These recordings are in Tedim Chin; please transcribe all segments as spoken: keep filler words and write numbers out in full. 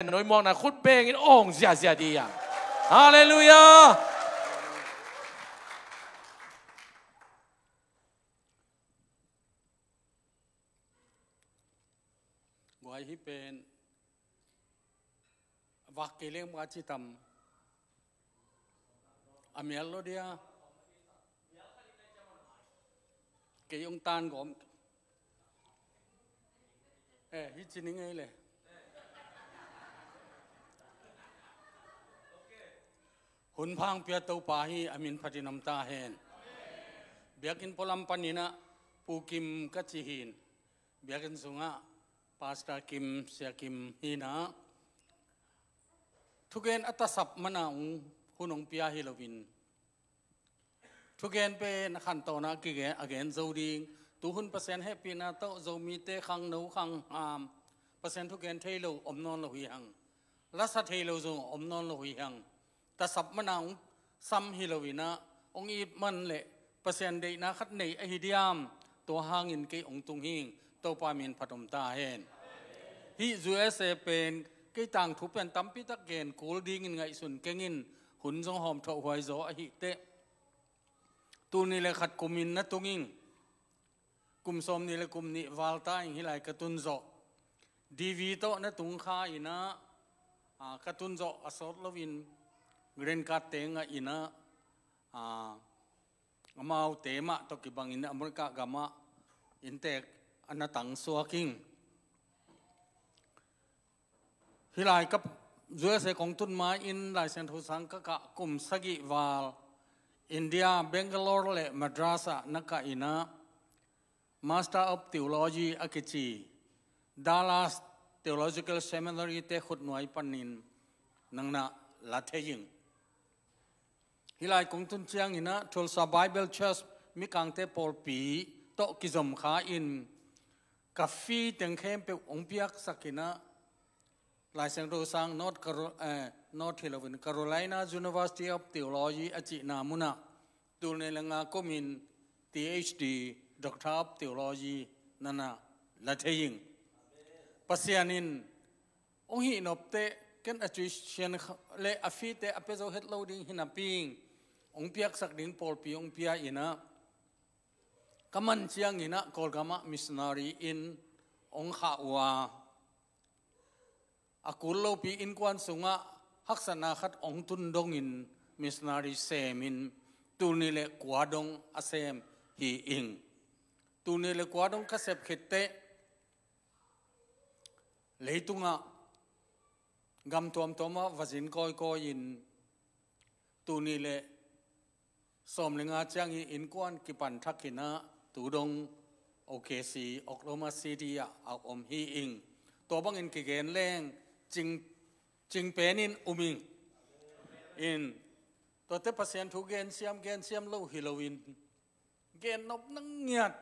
Noimawkna khut bengin awng ziazia dih a. Halleluiah. Guai hi pen vak kei leng bua ci tam. A mial lo dia. Kei ong tan gom. Eh, hi ci ni ngei le. Hun phang pia Topa hi a min phatin om ta hen. Biakinn pualam paninah Pu Kim ka ci hin. Biakinn sungah Pastor Kim, Sia Kim hinah thugen a tasap mana ung hun ong pia hi loin. Thugen pen a khantawnah kigen a gen zo ding. Tuhun Pasian hehpihna tawh Zomite khangno khangham Pasian thugen thei lo om nawn lo hi hang. Lasa thei lo zong om nawn lo hi hang. Tasap mana ong sam hi loinah ong it man le Pasian deihna khat nei ahi diam. Tua hangin kei ong tung hing. Topa min phat om ta hen. Hih U S A pen kei tangthu pen tampi tak gen kul dingin ngaihsun kengin hun zong hawm thawh huai zaw ahi teh. Tul nih le khat kumin na tung ing. Kum sawm nih le kum nih val ta ing hi lai ka tun zawh. D V tawh na tung kha inah, ah, ka tun zawh a sawt loin green card te ngah inah, ah, amaute mah tawh kibangin America gamah inntek a na tang suak ing. Hi lai ka U S A kong tun ma in Lai Siangtho sang ka kah kum sagih val India, Bangalore le Madras ah na kah inah Master of Theology a kici Dallas Theological Seminary te khutnuai panin nang na la thei ing. Hi lai kong tun cianginah Tulsa Bible Church mikangte pawlpi tawh kizom kha in ka fee teng khempeuh ong piaksak inah Lai Siangtho sang North Caro-, eh, North hi loin Carolina University of Theology a cihna munah tul nih le nga kumin T H D, Doctor of Theology nana la thei ing. Pasian in ong hih nop teh ken a tuition kha-, le a fee te a pia zo het lo ding hi napi ing. Ong piaksak ding pawlpi ong pia inah ka man cianginah Kawlgamah missionary in ong khah uh a. A kul lopi innkuan sungah haksatna khat ong tun dongin missionary semin tul nih le kua dong a sem hi ing. Tul nih le kua dong ka sep khit teh leitungah gam tuamtuamah va zin kawikawi in tul nih le sawm le nga ciang hi innkuan kipan thak inah tu dong O K C, Oklahoma City ah a om hi ing. Tua bangin kigen leng cing, cing penin um ing. In tuate Pasian thu gensiam gensiam lo hi loin gen nop nang ngiat.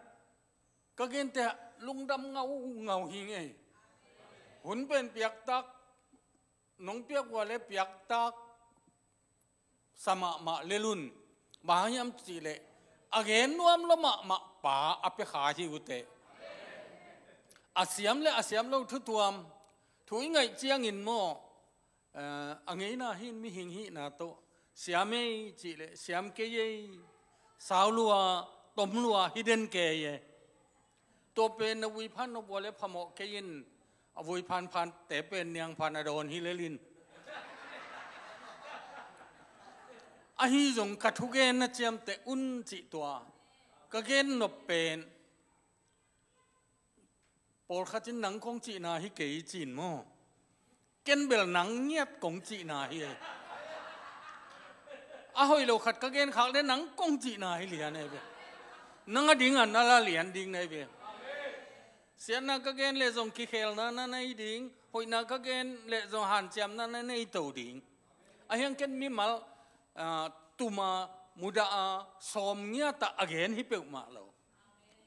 Ka gente lungdam ngaungau hi ngei. Hun pen piaktak, nong piak uh a le piaktak sa mahmah lel un. Bang hang hiam cihleh a gen nuam lo mahmah pa a pia kha hi uh teh. A siam le a siam lo thu tuam thu i ngaih ciangin maw, eh, a ngeina hi in mihing hihna tawh siam ei cihleh siam kei ei, sau lua, tom lua hi den kei e. Tua pen na vui phan nop uh a le phamawh kei in, a vui phanphante pen niang phan a dawn hi lel in. Ahi zong ka thugen na ciamteh un cih tua ka gen nop pen pawlkhat in nang kong cihna hi kei ci in maw? Ken bel nang ngiat kong cihna hi e. A hoih lo khat ka gen khak le nang kong cihna hi lian e ve. Nang a ding a na la lian ding na hi ve. Siatna ka gen leh zong kikhelna na nei ding, hoihna ka gen leh zong hanciamna na nei to ding. A hiang ken mimal, ah, tuma, mudah a, sawm ngiat a a gen hi peuhmah lo.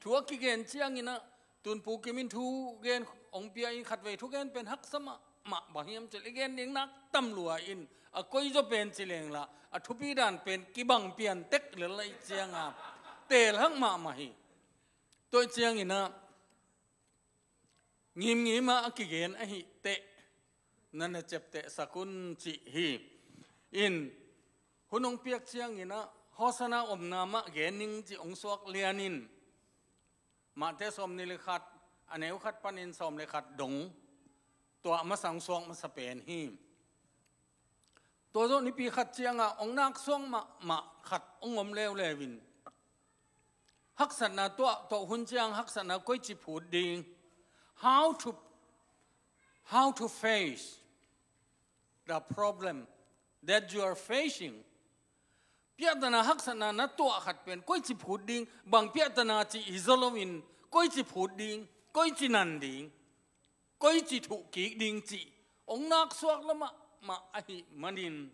Thu a kigen cianginah tun Pu Kim in thu gen hong pia in khatvei thugen pen haksa mahmah, bang hiam cih leh i gen ding nak tam lua in a koizaw pen ci lengla a thupi dan pen kibang pian tek lel ahih cianga teel hak mahmah hi. Tua cianginah ngimngim a a kigen ahih teh na na ciaptehsak un cih hi. In hun hong piak ciangin ah Hosanna omna mah gen ning cih hong suak lianin Matthai sawmnih le khat, a neu khat panin sawm le khat dong tua a masa hong suak masa pen hi. Tua zawh nipi khat ciangah hong nak suak mahmah khat hong om leuleu in, haksatna tuah, tuah hun ciang haksatna koici phut ding, how to, how to face the problem that you are facing. Piahtana haksatna na tuah khat pen koici phut ding, bang piahtana cih hi zaw loin, koici phut ding, koici nan ding, koici thuh kik ding cih hong nak suak la mahmah ahih manin,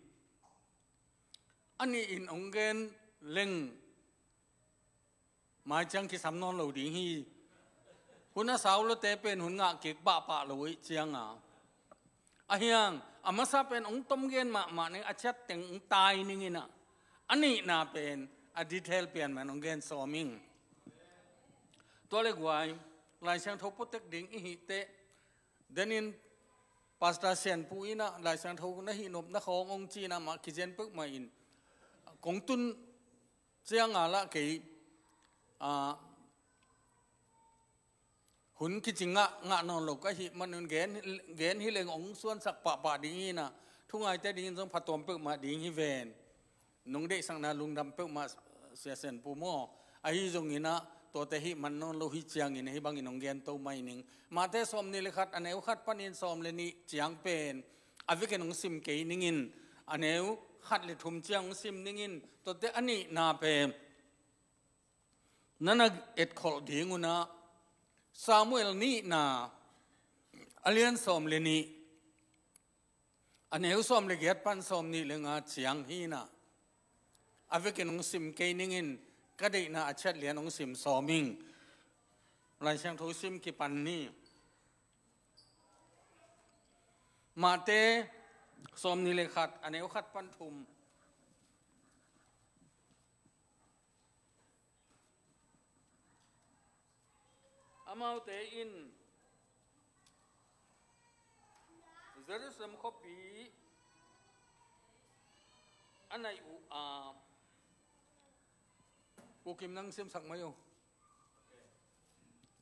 a nih in hong gen leng mai ciang kisam nawn lo ding hi. Hun a sau lote pen hun ngah kik pahpah lo ih cianga, a hiang a masa pen hong tom gen mahmah ning, a ciat teng hong tai ning inah, a nihna pen a detail pian man hong gen sawm ing. Tua le guai, Lai Siangtho putek ding i hih teh, denin Pastor Sianpu inah Lai Siangtho na hih nopna khawng hong ci inah mah kizen peuhmah in, kong tun cianga lah kei, ah, hun kici ngah, ngah nawn lo ka hih manun gen, gen hi leng hong suansak pahpah ding inah, thu ngaite dingin zong phatuam peuhmah ding hi ven. Nong deihsakna lungdam peuhmah, Sia Sianpu maw. Ahi zongin ah tuate hih man nawn lo hi ciangin hih bangin hong gen to mai ning. Matthai sawmnih le khat, a neu khat panin sawm le nih ciang pen a vekin hong sim kei ningin, a neu khat le thum ciang hong sim ningin, tuate a nihna pen na na etkholh ding un ah Samuel nihna a lian sawm le nih, a neu sawm le giat pan sawmnih le nga ciang hi inah, a vekin hong sim kei ningin, ka deihna a ciat lian hong sim sawm ing. Lai Siangtho sim kipan ni. Matthai sawmnih le khat, a neu khat pan thum. Amaute in Jerusalem khuapi a naih uh a, Pu Kim, nang simsak mai uh.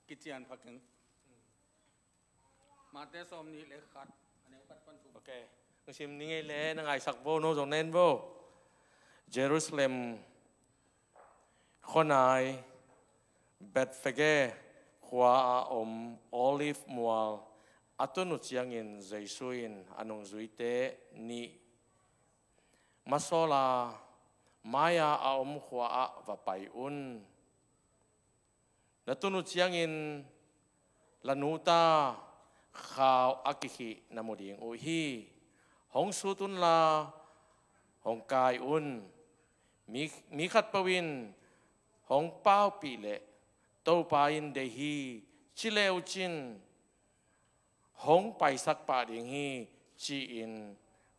Kician pha keng. Matthai sawmnih le khat, a neu khat pan thum. Ok. Hong sim ni ngei le na ngaisak bo, no zong na en bo. Jerusalem khuanai Bethphage khua a om Olive mual a tun uh ciangin Jesu in a nungzuite nih, "Masawla mai-a a om khua-ah va pai un. Na tun uh ciangin la nuta khau a kikhih na mu ding uh hi. Hong sut unla hong kai un. Mi, mi khatpeuh in hong paupih leh, 'Topa in deih hi,' ci le uh cin, hong paisak pah ding hi," ci-in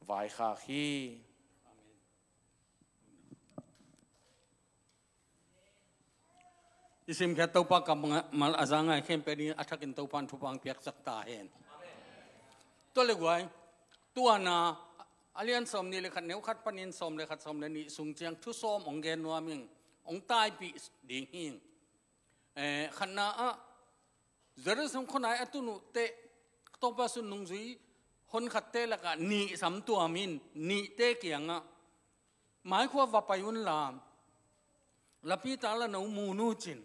vaikhak hi. I simkhiat Topa kammal a za ngai khempeuh ding a thakin Topa in thupha piaksak ta hen. Tua le guai, tua na a lian sawmnih le khat, neu khat panin sawm le khat, sawm le nih sung ciang thu sawm hong gen nuam ing, hong taipih ding hi. Eh, khatna ah, Jerusalem khuanai a tun uh teh, Topa Jesu nungzui honkhatte lakah nih sam tuamin, nihte kiangah, "Maikhua va pai unla, lapita la no mun uh cin,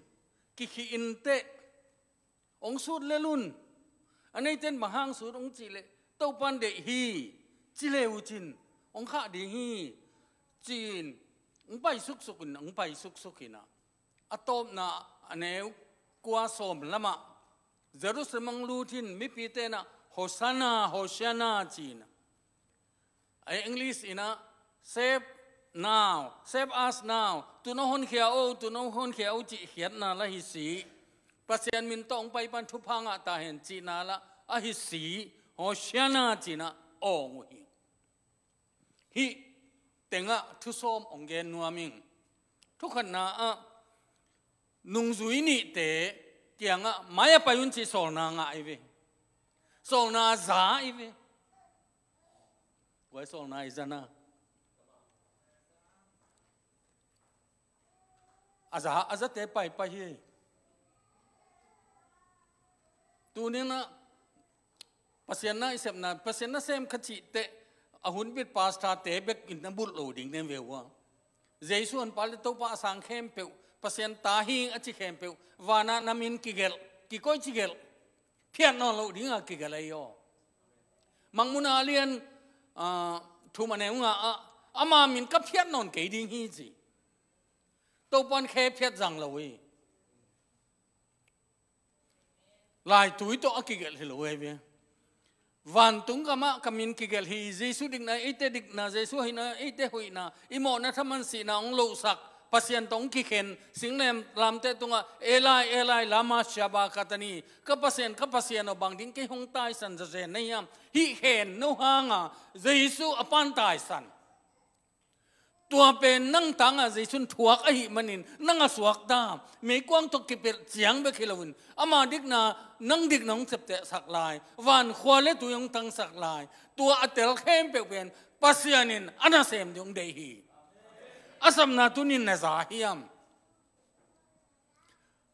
kikhih inteh, hong sut lel un. A neiten bang hang sut hong cih leh, 'Topa in deih hi,' ci le uh cin, hong khah ding hi," ci-in hong pai suksuk in, hong pai suksuk inah, a tawpna a neu kua sawm lamah, Jerusalem hong lut in mipite inah, "Hosanna, Hosanna," ci-in, a English inah, "Save now, save us now, tun hong honkhia o, tun hong honkhia o," cih khiatna la hi si. "Pasian min tawh hong pai pan thupha ngah ta hen," cihna la ahi si. "Hosanna," ci-in ah awng uh hi. Hih tengah thu sawm hong gen nuam ing. Thu khatna ah, nungzui nihte kiangah, "Mai-ah pai un," cih sawlna ngah i ve. Sawlna za i ve. Pai sawlna i zana. A za, a zate paipai hi. Tuninah Pasian na i sepna, Pasian na sem kha cih teh a hun bit pastor te bek in na bulh lo ding den ve uh a. Jesu an pa le Topa a sang khempeuh, Pasian ta hi a ci khempeuh, vanah na min kigelh, kikoih ci gelh. Phiat nawn loh dingah kigelh ahi aw. Mangmuna lian, ah, thum a neu nga ah, ama min ka phiat nawn kei ding hi ci. Topan khe phiat zang lo hi. Laitui tawh a kigelh hi lo hi ve. Vantung gamah ka min kigelh hi, Jesu dikna, eite dikna, Jesu hoihna, eite hoihna, i mawhna thaman sihna hong lohsak, Pasian tawh hong kikhen, singlem lamte tungah, Eli, Eli, lama sabakthani, ka Pasian, ka Pasian aw, bang ding kei hong taisan zazen na hiam, hih khen no hanga, Jesu a pan taisan. Tua pen nang tangah Jesu in thuak ahih manin, nang a suakta, meikuang tawh kipelh ciang bek hi loin, ama dikna, nang dikna hong septehsak lai, vankhua le tui hong tangsak lai, tua a tel khempeuh pen, Pasian in a nasem ding hong deih hi. A sapna tunin na za hiam?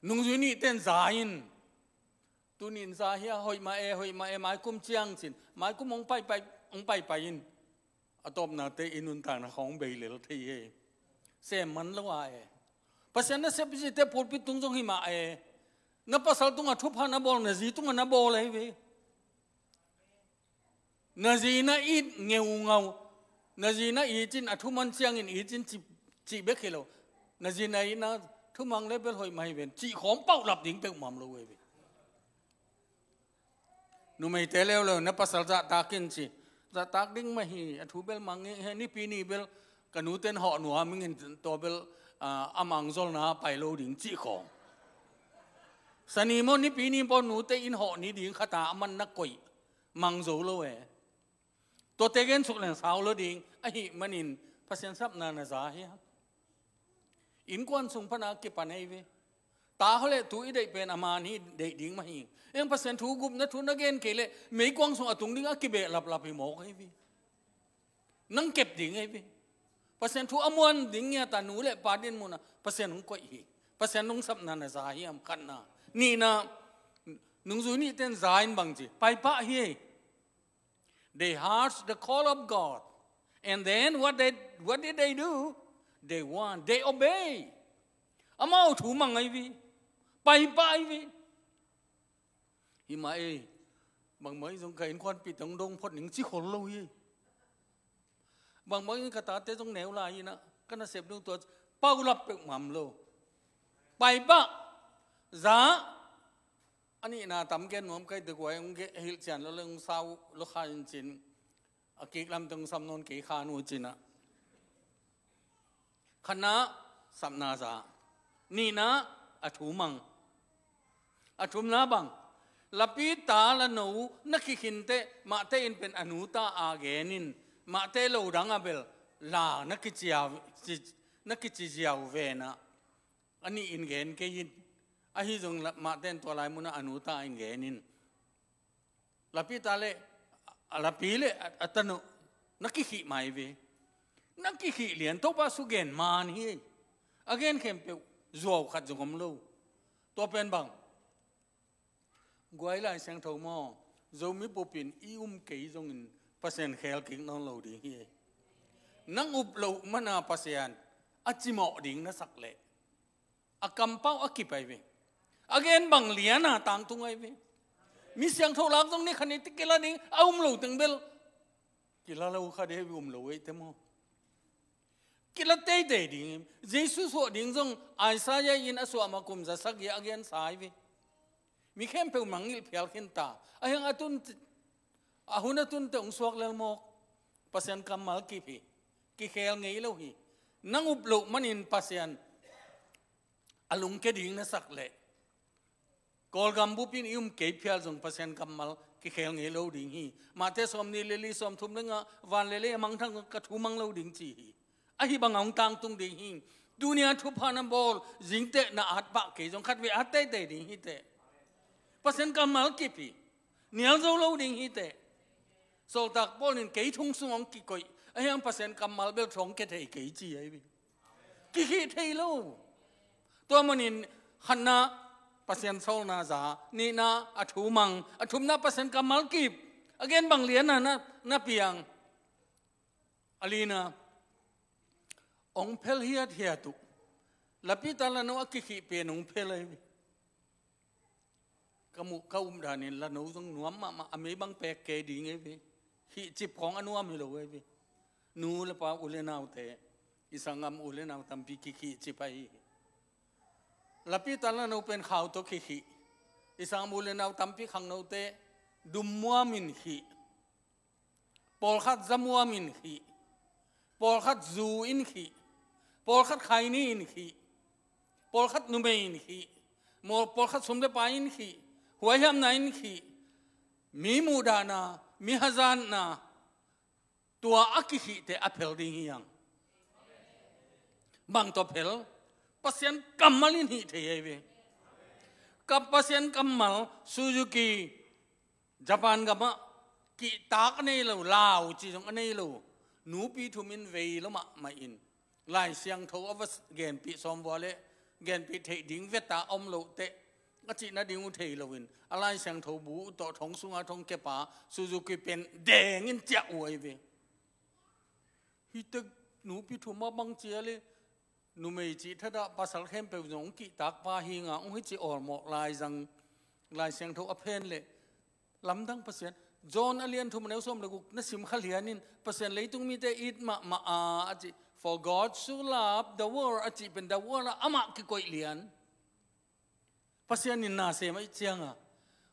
Nungzui nihte in za in, tunin za hia, hoih mah e, hoih mah e, maikum ciang cin, maikum hong paipai, hong paipai in. A tawpnate i nuntakna khawng bei lel thei hi. Sem man lo a e. Pasian na sep cite pulpit tung zong hi mah e. Na pasal tungah thupha na bawl, na zi tungah na bawl ahi ve. Na zi na it ngeungau. Na zi na it in a thuman ciangin it in cih, cih bek hi lo. Na zi na it na thumang le bel hoih mah hi ven cih khawng paulap ding peuhmah om lo ahi ve. Numeite leuleu na pasal zahtak in ci. Zahtak ding mah hi, a thu bel mang hi, he nipi ni bel ka nute in hawh nuam ing in tua bel, ah, a mangzolna pai lo ding cih khawng. Sani maw nipi ni paw nute in hawh ni ding khata a man na koih mangzo lo e. Tuate gen suk leng sau lo ding ahih manin Pasian sapna na za hia? Innkuan sung pana kipan ahi ve. Ta hawh le tu i deih pen a man hi, deih ding mah hi. Eng Pasian thu gupna thu na gen kei le meikuang sung a tung ding a kibeh laplap hi mawk ahi ve. Nang kep ding ahi ve. Pasian thu a muan ding ngiat a nu le pa din muna Pasian hong koih hi. Pasian nungsapna na za hiam khatna. Nihna, nungzui nihte in za in bang ci. Paipah hi. They heard the call of God. And then what they, what did they do? They want, they obey. Amau thu mang ahi ve. Paipah ahi ve. Hi mah e. Bangmah i zong ka innkuanpihte hong dong phot ning ci khol lo hi. Bangbang in ka tate zong neu lai inah ka nasep ding tua paulap peuhmah om lo. Paipah. Za. A nihna tam gen nuam kai dek uai hong hilh cian lo le hong sau lo kha in cin. A kik lamte hong sam nawn kei kha nu cinah. Khatna sapna za. Nihna a thu mang. A thumna bang. Lapi ta la no na kikhinteh mahte in pen a nu ta a genin mahte lo dang a bel la na kici ziau vena. A nih in gen kei in. Ahi zong mahte in tua lai munah a nu ta in genin. Lapi ta le, a lapi le a, a tanu na kikhih mai ve. Na kikhih lian Topa su gen man hi. A gen khempeuh zuau khat zong om lo. Tua pen bang. Guai Lai Siangtho maw, Zomi bupin i um kei zongin Pasian khel kik nawn lo ding hi. Nang up loh mana Pasian a cimawh ding na sak leh. A kampau a kip ahi ve. A gen bang liana tangtung ahi ve. Mi siangtho lak zong ni khan i ti kila ding a um lo teng bel. Kila lo kha de um lo ei te maw. Kila teitei ding. Jesu suah ding zong Isaiah in a suah ma kum za sagih a gen sa ahi ve. Mi khempeuh mangngilh phial khin ta. A hiang a tun a hun a tun te ung suak lel mawk. Pasian kammal kip hi. Kikhel ngei lo hi. Nang up loh manin Pasian a lungke ding na sak leh. Kawlgam bupin i um kei phial zong Pasian kammal kikhel ngei lo ding hi. Mahte sawm nih le li sawm thum le nga van le li a mangthang ka thu mang lo ding ci hi. Ahi banga hong tangtung ding hi. Tunia thupha na bawl zingteh na at pah kei zong khat ve at teitei ding hi teh. Pasian kammal kip hi. Nial zo lo ding hi teh. Sawltak Paul in kei thong sung hong kikoih, ahi hang Pasian kammal bel thu hong kia thei kei ci ahi ve. Kikhih thei lo. Tua manin khatna Pasian sawlna za, nihna a thu mang, a thumna Pasian kammal kip, a gen bang lianna na, na piang. A lina hong phel hiathiat uh. Lapita lano a kikhih pen hong phel ahi ve. Ka muh ka um danin lano zong nuam mahmah, a mei bang pek kei ding ahi ve. Khihcip khawng a nuam hi lo ahi ve. Nu le pa, u le naute, i sanggam u le nau tampi kikhihcip ahi hi. Lapita lano pen khau tawh kikhih. I sanggam u le nau tampi khangnote dummuam in khih. Pawlkhat zamuam in khih. Pawlkhat zu in khih. Pawlkhat khaini in khih. Pawlkhat numei in khih. Maw, pawlkhat sum le pai in khih. Huaihamna in khih. Mi muhdahna, mi hazatna, tua a kikhihte a phel ding hi hang. Bang tawh phel? Pasian kammal in hih thei ahi ve. Ka Pasian kammal, Suzuki, Japan gamah kihtak a nei lo, lau ci zong a nei lo, nupi thum in vei lo mahmah in, Lai Siangtho a va genpih sawm vua le genpih theih ding veta om loh teh, a cih nading uh thei loin, a Lai Siangtho bu uh tawh thong sunga thong kepa Suzuki pen dengin ciah uh ahi ve. Hih tek nupi thum a bang cia le, numei cih thadah pasal khempeuh zong hong kihtak pa hi nga, hong hi ci awlmawh lai zang, Lai Siangtho a phen le, lamdang Pasian. John a lian thum a neu sawm le guk na sim kha lianin, Pasian leitung mite it mahmah a, a ci. For God so loved the world, a cih pen the world a amah kikoih lian. Pasian in na sem a it cianga,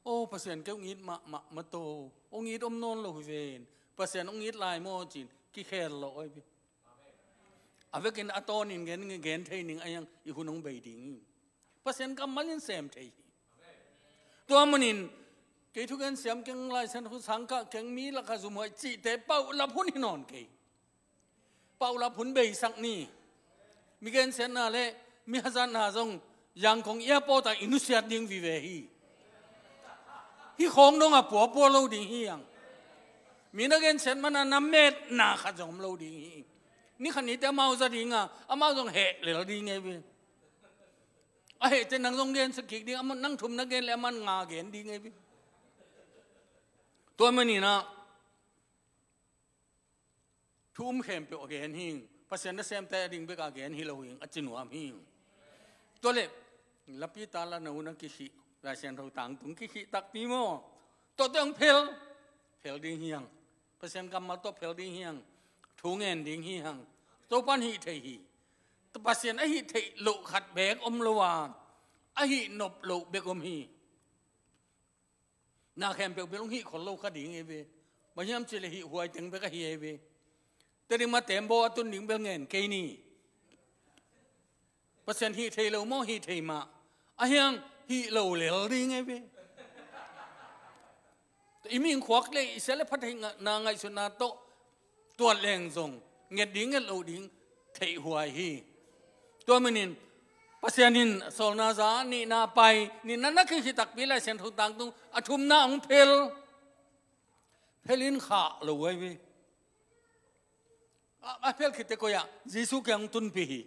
oh, Pasian kei hong it mahmah mataw, hong it om nawn lo hi ven. Pasian hong it lai maw cin kikhel lo ahi ve. A vekin a tawnin gen, gen thei ning a hiang i hun hong bei ding hi. Pasian kammal in sem thei hi. Tua manin kei thugen siam keng, Lai Siangtho sang kah keng, mi lakah zumhuai cihte paulap hun hi nawn kei. Paulap hun beisak ni. Mi gensiatna le mi hazatna zong Yangon airport ah i nusiat ding vive hi. Hih khawng dongah puapua lo ding hi hang. Mi na gensiat mana na metna khat zong om lo ding hi. Ni khat nite amau za dinga, amau zong heh lel ding ahi ve. A hehte nang zong gensia kik ding, amah nang thum na gen le amah nga gen ding ahi ve. Tua maninah thu um khempeuh a gen hi. Pasian nasemte a ding bek a gen hi lo hi, a ci nuam hi. Tua le, lapita lano na kikhih, Lai Siangtho tangtung kikhih takpi maw? Tuate hong phel, phel ding hi hang. Pasian kammal tawh phel ding hi hang. Thu ngen ding hi hang. Topan hih thei hi. Pasian a hih theih loh khat bek om lo a, a hih nop loh bek om hi. Na khempeuh bel hong hih khol lo kha ding ahi ve. Bang hiam cih leh hih huai teng bek ahi ahi ve. Tading mah tembaw a tun ding bel ngen kei ni. Pasian hih thei lo maw, hih thei mah? A hiang hih lo lel ding ahi ve. I mihing khuak le i sia le pha theihna ngaihsutna tawh tuat leng zong nget ding nget lo ding theih huai hi. Tua manin Pasian in sawlna za nihna pai, nihna na kikhih takpi Lai Siangtho tangtung, a thumna hong phel. Phel in khah lo ahi ve. A, a phel khitte koi ah Jesu kiang tunpih hi.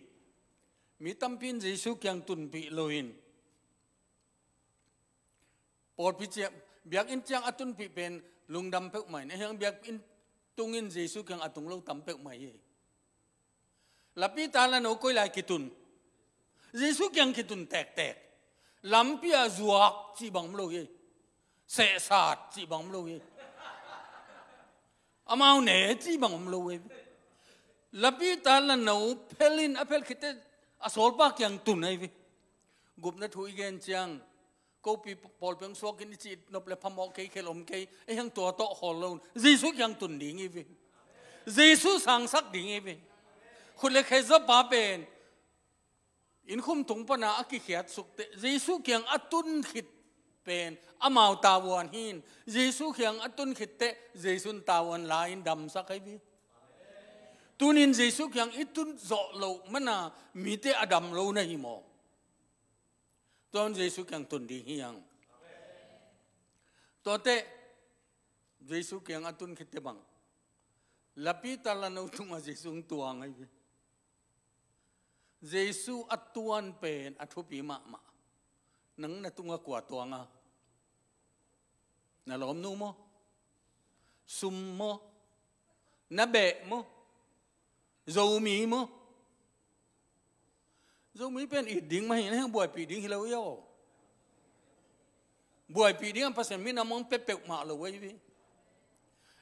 Mi tampi in Jesu kiang tunpih lo in, pawlpi ciang, biakinn ciang a tunpih pen lungdam peuhmah in, a hiang biakinn tungin Jesu kiang a tung lo tam peuhmah hi. Lapita lano koi lai kitun? Jesu kiang kitun tektek. Lampi ah zuak cih bang om lo hi. Sehsat cih bang om lo hi. Amau ne cih bang om lo hi. Lapita lano phel in, a phel khitte a sawlpa kiang tun ahi ve. Gupna thu i gen ciang, kopi pawlpi hong suakin i cih nop le phamawh kei khel om kei, a hiang tua tawh khawl lo. Jesu kiang tun ding hi ve. Jesu sangsak ding hi ve. Khut le khe zawpa pen inn khum tung pana a kikhiat suk teh Jesu kiang a tun khit pen amau tavuan hi in, Jesu kiang a tun khit teh Jesu in tavuan la in damsak ahi ve. Tunin Jesu kiang i tun zawh loh mana mite a dam lo na hi maw? Tuan Jesu kiang tun ding hi hang. Tuate Jesu kiang a tun khit teh bang, lapita lano tungah Jesu hong tuang ahi ve. Jesu a tuan pen a thupi mahmah. Nang na tungah kua tuang a? Na lawmnu maw? Sum maw? Na beh maw? Zomi maw? Zomi pen it ding mah hi na, buaipih ding hi lo hi aw. Buaipih ding a Pasian minam hong pia peuhmah lo ahi ve.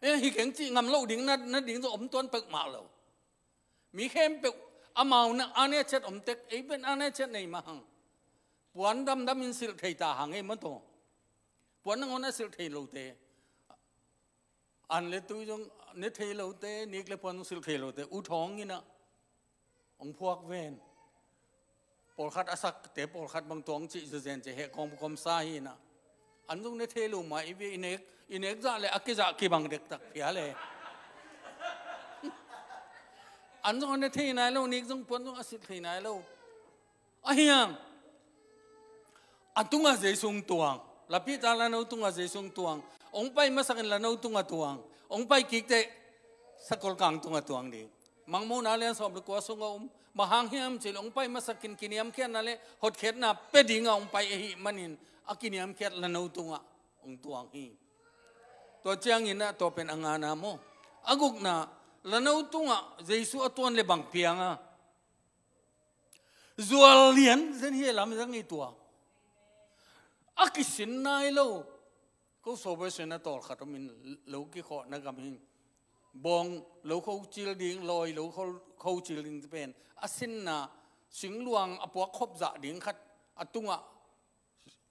Eh, hi keng cih ngam loh ding na, na ding zong om tuan peuhmah lo. Mi khempeuh amau na a ne ciat om tek, ei pen a ne ciat nei mah hang. Puan damdam in silh thei ta hang ei maw taw. Puan nangawn a silh thei lote, an le tui zong ne thei lote, nik le puan zong silh thei lote, u thawng in ah hong phuak ven. Pawlkhat a sakte pawlkhat bang tuang cih zuzen cih heh kawm kawm sa hi in ah. An zong ne thei lo mah i ve, i nek, i nek zah le a kizah kibang dektak phia le. An zong a ne thei nai lo, nik zong puan zong a silh thei nai lo. Ahi hang a tungah Jesu hong tuang. Lapita lano tungah Jesu hong tuang. Hong pai masakin lano tungah tuang. Hong pai kik teh sakolkang tungah tuang ding. Mangmuhna lian sawm le kua sungah om. Bang hang hiam cih leh hong pai masakin kiniamkhiatna le hotkhiatna pia dingah hong pai ahih manin a kiniamkhiat lano tungah hong tuang hi. Tua ciangin ah tua pen a ngana maw? A gukna, lano tungah Jesu a tuan le bang piang a? Zual lian zen hi lam zang i tua. A kisin nai lo. Ko sobesian a tawlkhat om in lo kikhawhna gam hi. Bawng lo kho cil ding, lawi lo kho, kho cil ding pen a sinna singluang a puak khop zah ding khat a tungah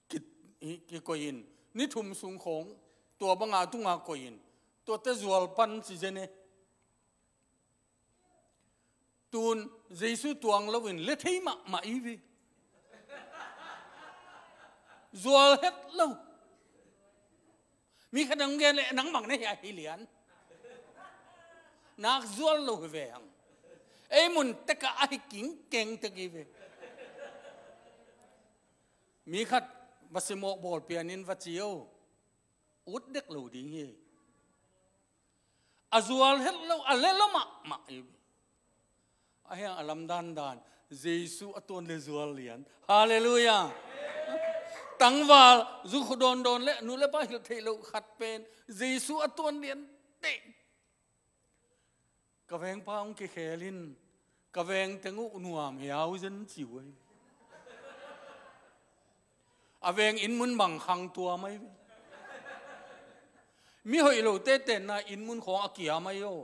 ki, ki, kikoih in. Ni thum sung khawng tua banga a tungah koih in. Tuate zual pan ci zen e. Tun Jesu tuang loin le thei mahmah i ve. Zual het lo. Mi khat hong gen le nang bang na hi a hi lian. Nak zual lo hi ve hang. Ei mun tekah a hi kingkeng tek i ve. Mi khat va simawh bawl pianin va ci o. Ut dek lo ding hi. A zual het lo, a le lo mahmah hi. A hiang a lamdan dan Jesu a tuan le zual lian. Halleluiah. Tangval zu khu dawndawn le nu le pa hilh theih loh khat pen Jesu a tuan lian teh. Ka vengpa hong kikhel in ka veng teng uh nuam hiau zen ci uh ahi. A veng inn mun bang khang tua mai ve. Mi hoih lote tenna inn mun khawng a kia mai aw.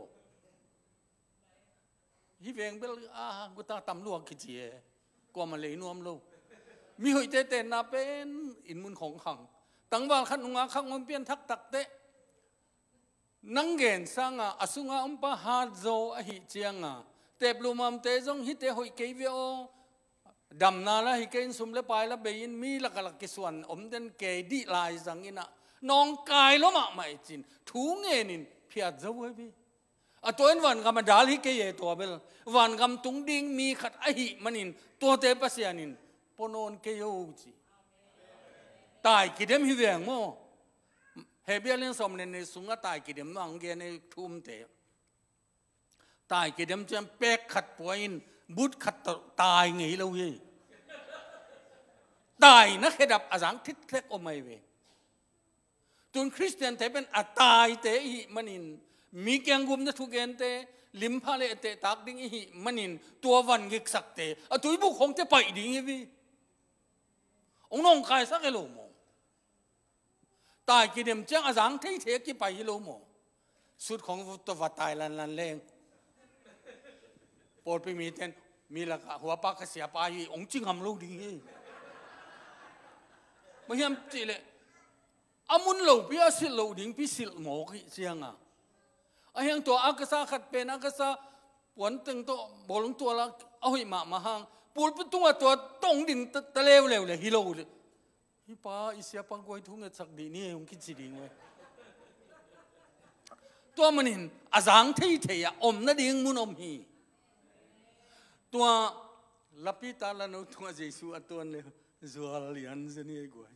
Hi veng bel a guta tam luak kici e. Kuama lei nuam lo. Mi hoihte tenna pen inn mun khawng khang. Tangval khat nungak khat ngom pian thak tak teh. Nang gen sanga a sunga om pa hat zo ahi cianga tep lumamte zong hite hoih kei ve aw. Damna la hi kei in sum le pai la bei in mi lakalak kisuan om den kei dih lai zang in ah nawngkai lo mahmah i cin thu ngen in phiat zo ahi ve. A tua in vangam a dal hi kei e tua bel. Vangam tung ding mi khat ahi manin tuate Pasian in pua nawn kei o ci. Tai kidem hi veng maw? Hebrew lian sawm le nih sungah tai kidem nuang gen ei thumte. Tai kidem ciang pek khat pua in but khat tawh tai ngei lo hi. Tai na khedap a zang thithlek om ahi ve. Tun Khristiante pen a taite ihi manin mi kiang gupna thugente limpha le tehtak ding ihi manin tua van ngiksakte a tuibuk khongte paih ding hi ve. Hong nawngkaisak hi lo maw? Tai kidem ciang a zang theithei a kipai hi lo maw? Sut khong tua va tai lanlan leng. Pawlpi miten mi lakah huapa ka siapa hi hong ci ngam lo ding hi. Bang hiam cihleh a mun lopi a silh loh dingpi silh mawk hi cianga. A hiang tua a kasa khat pen a kasa puanteng tawh bawlung tuala a hoih mahmah hang pulpi tungah tua tong ding ta leuleu le hi lo le. Hi pa i siapa guai thu ngetsak dih ni hong kici ding ve. Tua manin a zang theithei a om nading mun om hi. Tua lapita lano tungah Jesu a tuan le zual lian zen hi ei guai.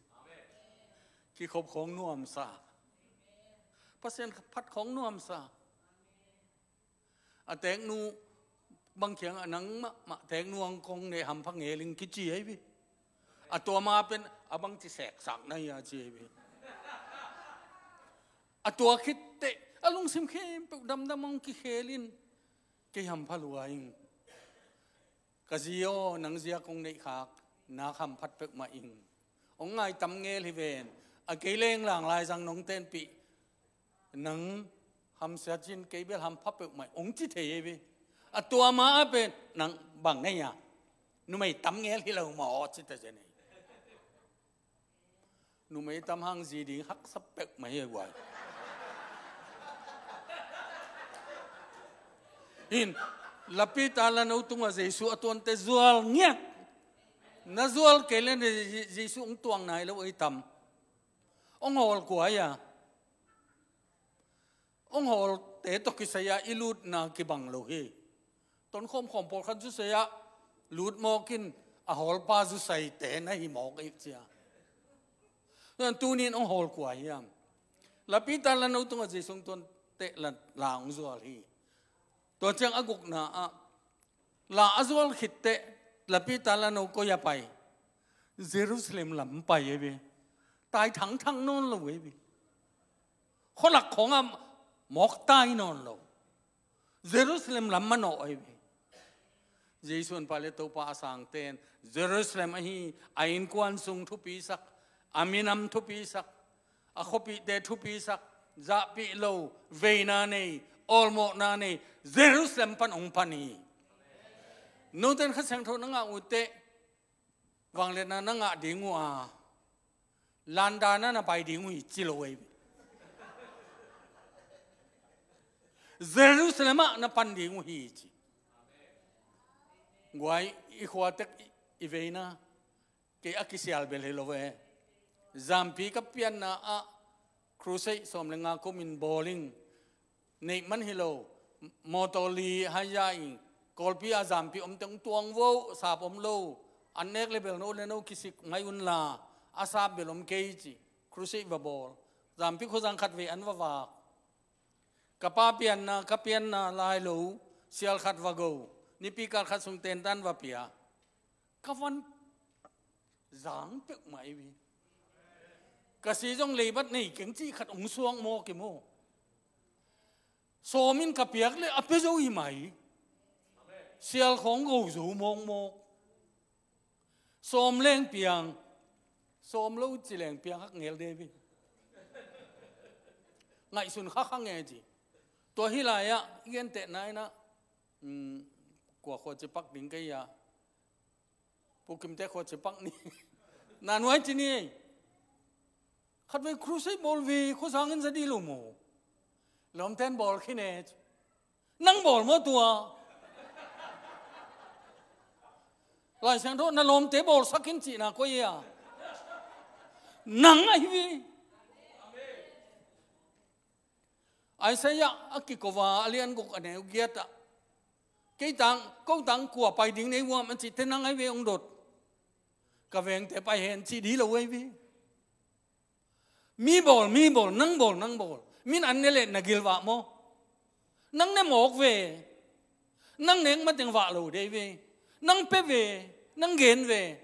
Kikhop khawng nuamsa. Pasian phat khawng nuamsa. A teknu bang kiangah nangmah mah teknu ang kong neih hampha ngel ing kici ahi ve. A tua ma pen a bangci seksak na hi a ci ahi ve. A tua khitteh a lungsim khempeuh damdam ang kikhel in kei hampha lua ing. Ka zi aw, nang zia kong neihkhak nak hamphat peuhmah ing. Hong ngai tam ngel hi ven. A kei leng lang lai zang nong tenpih. Nang hamsia cin kei bel hampha peuhmah ing hong ci thei hi ve. A tua ma a pen nang bang nei a, numei tam ngel hi lo maw ci ta zen hi. Numei tam hang zi ding haksa peuhmah hi guai. In, lapita lano tungah Jesu a tuante zual ngiat. Na zual kei le Jesu hong tuang nai lo ei tam. Hong hawl kua hi a. Hong hawlte tawh kisai-ah i lutna kibang lo hi. Tonkhawm khawm pawlkhat zusai-ah lut mawk in a hawlpa zusaite na hi mawk ei cia. Tunin hong hawl kua hiam? Lapita lano tungah Jesu hong tuante la hong zual hi. Tua ciang a gukna ah la a zual khitteh lapita lano koi a pai? Jerusalem lam pai ei ve. Tai thangthang nawn lo ei ve. Khualak khawngah mawk tai nawn lo. Jerusalem lam manawh ei ve. Jesu in Pilate Topa a sangte in Jerusalem ahi a innkuan sung thupisak, a minam thupisak, a khuapihte thupisak, zahpih lo, veina nei, awlmawhna nei Jerusalem pan hong pan hi. Note in Kha Siangtho na ngah uh teh vangliatna na ngah ding uh a, London ah na pai ding uh hi ci lo ei. Jerusalem ah na pan ding uh hi ci. Guai, i khuatek i veina kei a kisial bel hi lo ve. Zampi ka pianna ah crusade sawm le nga kum in bawling neih man hi lo. Mawtaw li haya in Kawlpi a zampi om teng tuang vo, sap om lo. An nek le bel no le no kisik mai unla a sap bel om kei ci. Crusade va bawl. Zampi khuazang khat vei an va vak. Ka pa pianna ka pianna lai lo sial khat va go. Nipi kal khat sung tentan va pia. Ka van zang peuhmah ei ve. Ka si zong leibat nei keng cih khat hong suak mawk hi maw? Sawm in ka piak le a pia zo hi mai. Sial khawng go zo mawkmawk. Sawm leng piang. Sawm lo ci leng piang hak ngel de ve. Ngaihsun khakha nge ci. Tua hi lai-ah i gentehna in ah, kua khua ci pak ding kei a, Pu Kimte khua ci pak ni. Na nuai ci ni. Khatvei crusade bawl ve khuazang in za dih lo maw? Lawmten bawl khin e. Nang bawl maw tua? Lai Siangtho na lawmte bawlsak in cihna koi a, nang ahi ve. Isaiah a kiko a a lian guk a neu giat ah, kei tang, ko tang kua pai ding nei uam a cihte nang ahi ve hong dot. Ka vengte pai hen cih dih lo ahi ve. Mi bawl, mi bawl, nang bawl, nang bawl. Min an ne leh na gilvah maw? Nang ne mawk ve. Nang nek mateng vah lo dei ve. Nang pe ve, nang gen ve.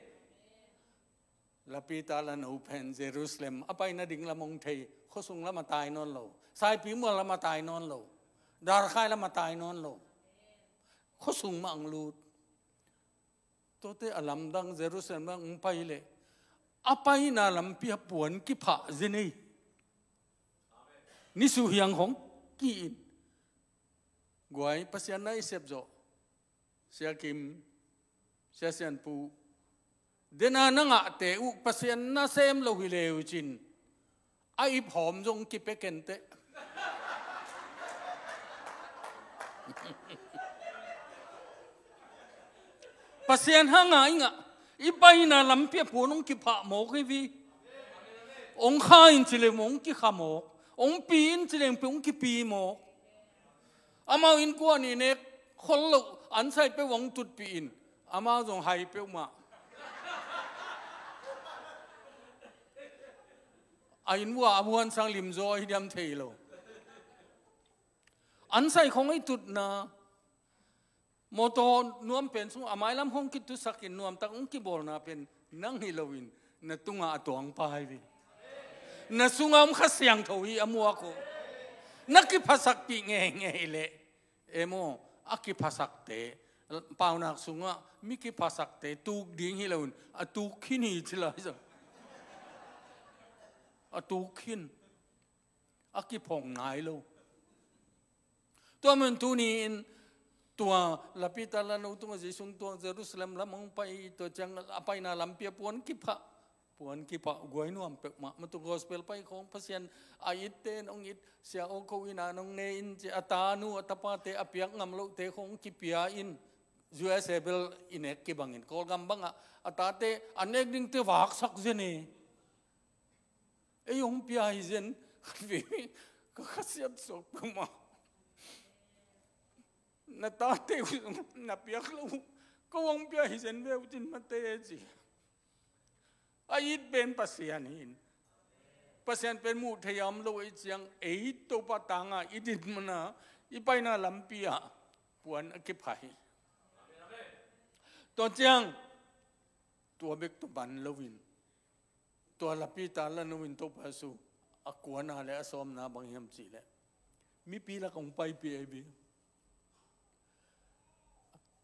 Lapita lano pen Jerusalem a paina ding lam hong thei, khuasung lam a tai nawn lo, Saipi mual lam a tai nawn lo, Darkhai lam a tai nawn lo, khuasung mah hong lut. Tuate a lamdang Jerusalem lam hong pai leh a paina lampi a puan kiphah zen ei. Nisuh hiang hong ki-in guai Pasian na i sepzawh. Sia Kim, Sia Sianpu, dena na ngahte uh Pasian na sem lo hi leu cin a iphawm zong kipia kenteh. Pasian hanga i ngah i paina lampi a puan hong kiphah mawk hi vi. Hong kha in ci leng hong kikha mawk, hong pi in ci leng hong kipi mawk. Amau innkuan i nek khol loh an sai peuh hong tutpih in amau zong hai peuhmah. A inn vua a buan sang limzaw hi diam thei lo. An sai khong i tutna, motor nuam pen sung a mailam hong kitusakin nuamtak hong kibawlna pen nang hi loin na tungah a tuang pa hi ve. Na sungah om Kha Siangtho hi a muak uh. Na kiphasakpih ngeingei leh, emaw, a kiphasakte, paunak sungah mi kiphasakte tuk ding hi loin a tuk khin hi ci lai sa. A tuk khin. A kiphong nai lo. Tua man tuni-in tua Lapita Lano tungah Jesu tua Jerusalem lam hong pai, tua ciang a paina lampi ah puan kipha, puan kipha guai nuam peuhmah. Matu gospel pai khong Pasian a itte in hong it, Sia Aw Ko inn ah hong ne in ci, a tanu a tapate a piak ngam lohte khong kipia in, U S A bel i nek kibangin Kawlgam bangah a tate a nek dingte vaksak zen e. Ei hong pia hi zen, khat vei ka khasiat suak peuhmah. Na tate uh na piak lo uh, ko hong pia hi zen ve uh cin mate ci. A it pen Pasian hi in. Pasian pen muh thei a om lo ei ciang, ei Topa tanga i dinmun a, i paina lampi ah puan a kipha hi. Tua ciang, tua bek tawh ban loin, tua Lapita Lano in Topa Jesu a kuana le a sawmna bang hiam cihleh, mipi lak hong paipih ei ve.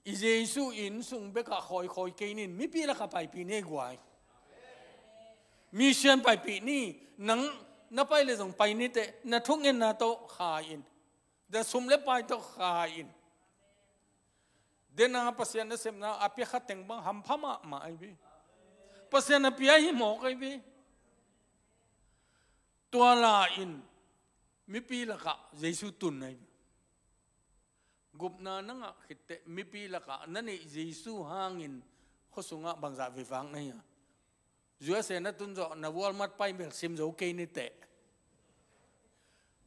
I Jesu inn sung bekah khawikhawi kei nin, mipi lakah paipih ni ei guai. Mission paipih ni, nang na pai le zong pai ni teh, na thungetna tawh kha in. Na sum le pai tawh kha in. Dena Pasian nasepna a pia kha teng bang hampha mahmah ahi ve. Pasian a pia hi mawk ahi ve. Tua la in mipi lakah Jesu tun ahi ve. Gupna na ngah khitteh mipi lakah na neih Jesu hangin khuasungah bangzah veivak na hi a. U S A na tun zawh na Walmart pai bel sim zo kei ni teh.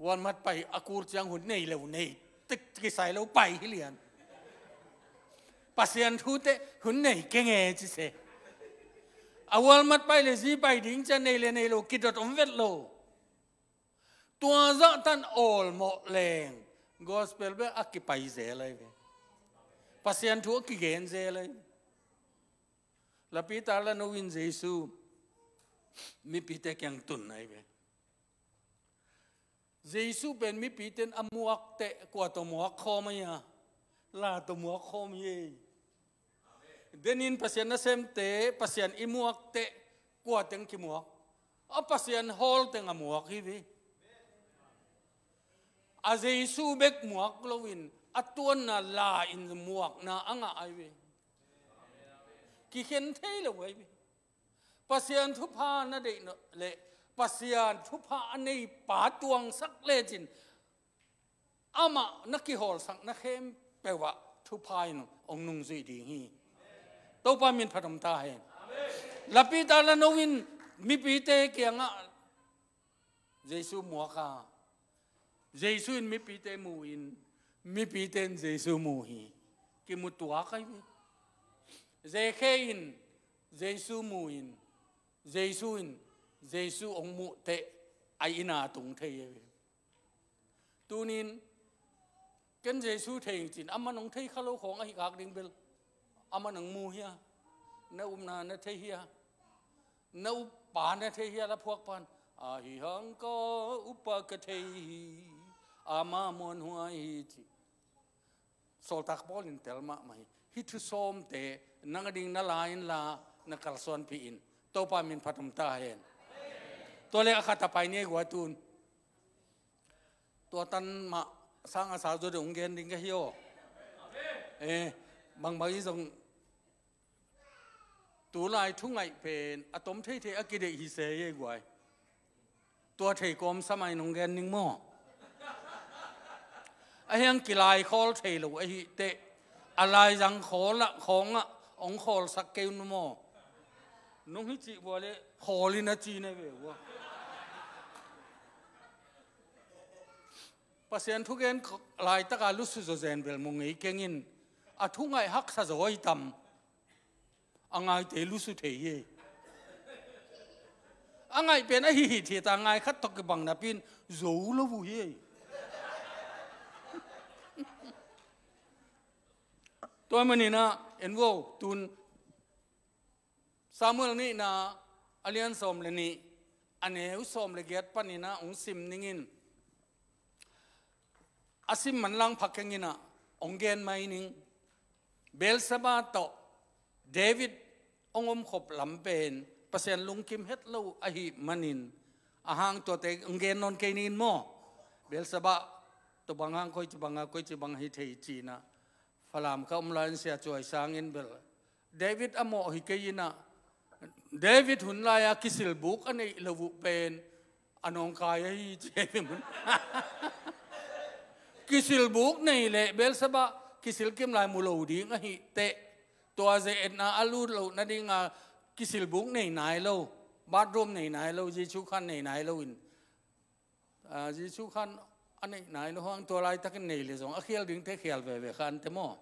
Walmart pai a kul ciang hun nei lo nei, tik kisai lo pai hi lian. Pasian thu teh hun nei kei nge ci se. A Walmart pai le zi pai ding ciang nei le nei lo kidot om vet lo. Tua zah tan awlmawh leng gospel bek a kipai zel ahi ve. Pasian thu a kigen zel ahi ve. Lapita Lano in Jesu mipite kiang tun ahi ve. Jesu pen mipite in a muak teh kua tawh muak khawm ahi a, la tawh muak khawm hi ei. Denin Pasian nasemte, Pasian i muak teh kua teng kimuak? A Pasian hawl teng a muak hi ve. A Jesu bek muak loin a tuanna la in muakna a ngah ahi ve. Kikhen thei lo ahi ve. Pasian thupha na deih le Pasian thupha a nei pa tuangsak lecin amah na kihawlsakna khempeuh ah thupha in hong nungzuih ding hi. Topa min phat om ta hen. Lapita Lano in mipite kiangah Jesu muak a, Jesu in mipite mu in, mipite in Jesu mu hi. Kimu tuak ahi ve. Zekhe in Jesu mu in, Jesu in Jesu hong muh teh a inn a tung thei ahi ve. Tunin ken Jesu thei ing cin, aman hong thei kha lo khawng ahi kak ding bel. Aman hong mu hia? Na upna na thei hia? Na uppa na thei hia? La phuak pan, ahi hang ka uppa ka thei hi, ama muanhuai hi ci. Sawltak Paul in tel mahmah hi. Hih thu sawmte nang a ding na la inla, na kalsuanpih in. Topa min phat om ta hen. Tua le a khat a pai ni ei guai tun. Tua tan mah sang a sa zaw deuh hong gen ding ka hi aw. Eh, bangbang hi zong tulai thu ngaih pen a tom theithei a kideih hi se ei guai. Tua thei kawm sa mai nong gen ning maw? A hiang kilai khawl thei lo ahi teh a laizang khawl ah khawng ah hong khawlsak kei un maw? Nong hi cih vua le khawl in a ci na ve vua. Pasian thugen laitaka lusu zaw zen bel mu ngei keng in, a thu ngaih haksa zaw hi tam. A ngaite lusu thei hi. A ngaih pen a hihit hi ta, ngai khat tawh kibang napin zo lo uh hi. Tua maninah en vo, tun Samuel nihna a lian sawm le nih, a neu sawm le giat paninah hong sim ningin, a sim manlang pha kenginah hong gen mai ning. Beersheba tawh David hong omkhop lam pen Pasian lungkim het lo ahih manin, a hang tuate hong gen nawn kei ningin maw. Beersheba tawh bang hang, koici banga, koici bang hi thei cinah Falam ka om lai-in Sia Cuai Sangin bel David a mawh hi kei inah, David hun lai-a kisilbuk a neih lo uh pen a nawngkai ahi ci hi mun. Kisilbuk nei leh Beersheba kisil kim lai mu lo ding ahi teh, tua ze-etna a lut loh nadinga kisilbuk nei nai lo, bathroom nei nai lo, Jesuh khan nei nai lo in, Jesuh khan a neih nai lo hang, tua laitakin nei le zong a khial dingte khial veve kha ante maw.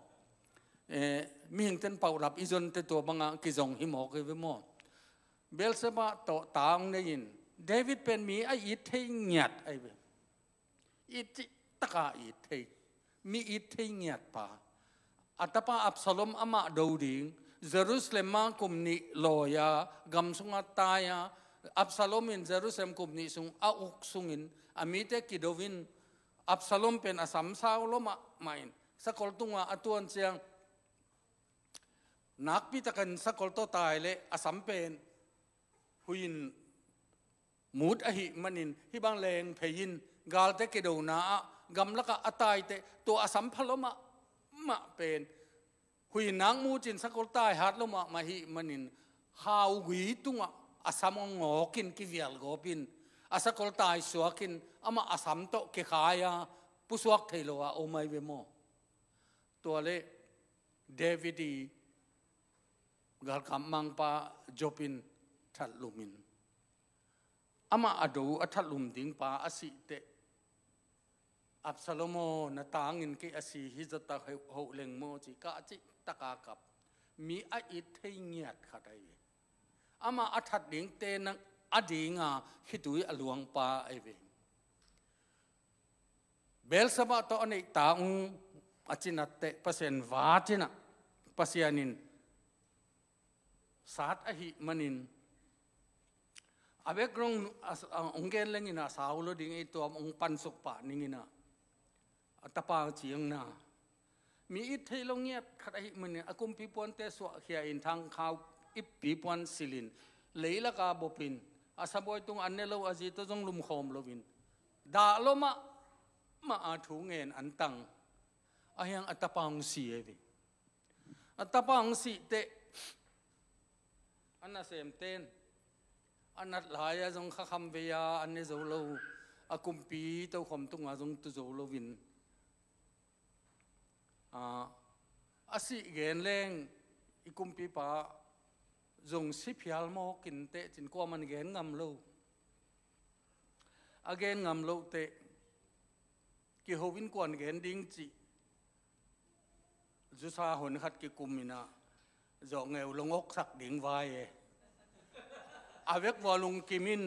Mihingten paulap i zonte tua banga kizong hi mawk hi ve maw. Beersheba tawh ta hong nei-in, David pen mi a it thei ngiat ahi ve. It cihtaka it thei, mi it thei ngiat pa. A tapa Absalom amah do ding, Jerusalem ah kum nih lawi-a gam sungah tai-a, Absalom in Jerusalem kum nih sung a uk sungin a mite kido in, Absalom pen a sam sau lua mahmah in, sakol tungah a tuan ciang nakpitakin sakol tawh tai leh a sam pen hui-in mut ahih manin, hih bang leng phei-in galte kidona ah gamlakah a taiteh, tua a sam pha lua mahmah pen hui-in nak mutin sakol tai hat lua mahmah ahih manin, haugui tungah a sam hong ngawkin kivial gawpin, a sakol tai suakin amah a sam tawh kikhai-a pusuak thei lo-a om ahi ve maw. Tua leh David i galkap mangpa Joab in thatlumin, amah a do a thatlum dingpa a sih teh, Absalom aw, na tangin kei a si hi zata hoh leng maw ci, kah cihtaka kap. Mi a it thei ngiat khat ahi ve. Amah a that dingte nang a dinga khitui a luangpa ahi ve. Beersheba tawh a neihta ung a cinatteh Pasian vacinah, Pasian in sat ahih manin, a background hong gen lengin a sau lo ding, ei tua hong pansuk pah ninginah, a tapa ciangna mi it thei lo ngiat khat ahih manin a kumpi puante suahkhia in, thangkhau ippi puan silhin leilaka bopin, a sabuai tungah an ne lo, a zi tawh zong lumkhawm loin, dah lua mahmah a thu ngen an tang. Ahi hang a tapa hong si ahi ve. A tapa hong sih teh, a nasemten a nat lai-a zong khakham vei-a an ne zo lo, a kumpi tokhom tungah zong tu zo loin, a sih gen leng i kumpipa zong si phial mawk inteh cin kuaman gen ngam lo. A gen ngam loh teh, kiho in kuan gen ding cih zusa hon khat kikum inah, zawhngeu long oksak ding vai e. A vek vua lungkim in,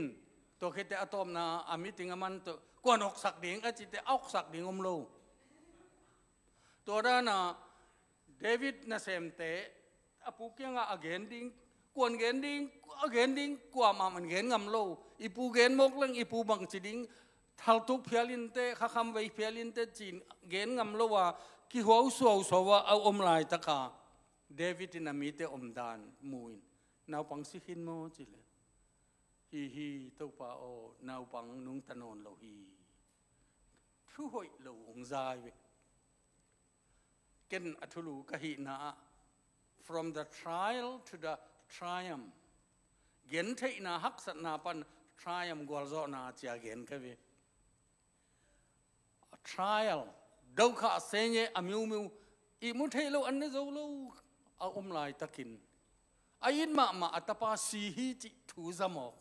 tua khit teh a tawpna a meeting a man tawh kuan oksak ding a cih teh a oksak ding om lo. Tua dana David nasemte a pu kiangah a gen ding, kuan gen ding, a gen ding kuamah man gen ngam lo. I pu gen mawk leng i pu bangci ding, thaltuk phial inteh, khakham vei phial inteh cin gen ngam lo a, kihuau suausuau a a om laitaka David in a mite omdan mu in, naupang si khin maw ci leh, hi hi Topa aw, naupang nungta nawn lo hi. Thu hoih lo hong za hi ve. Ken a thulu ka hihna ah, from the trial to the triumph. Gentheihna haksatna pan triumph gualzawhna cia gen ka ve. A trial, dokhah, senye, a miumiu, ihmu theih loh an ne zo lo a om laitakin, a it mahmah a tapa si hi cih thu za mawk,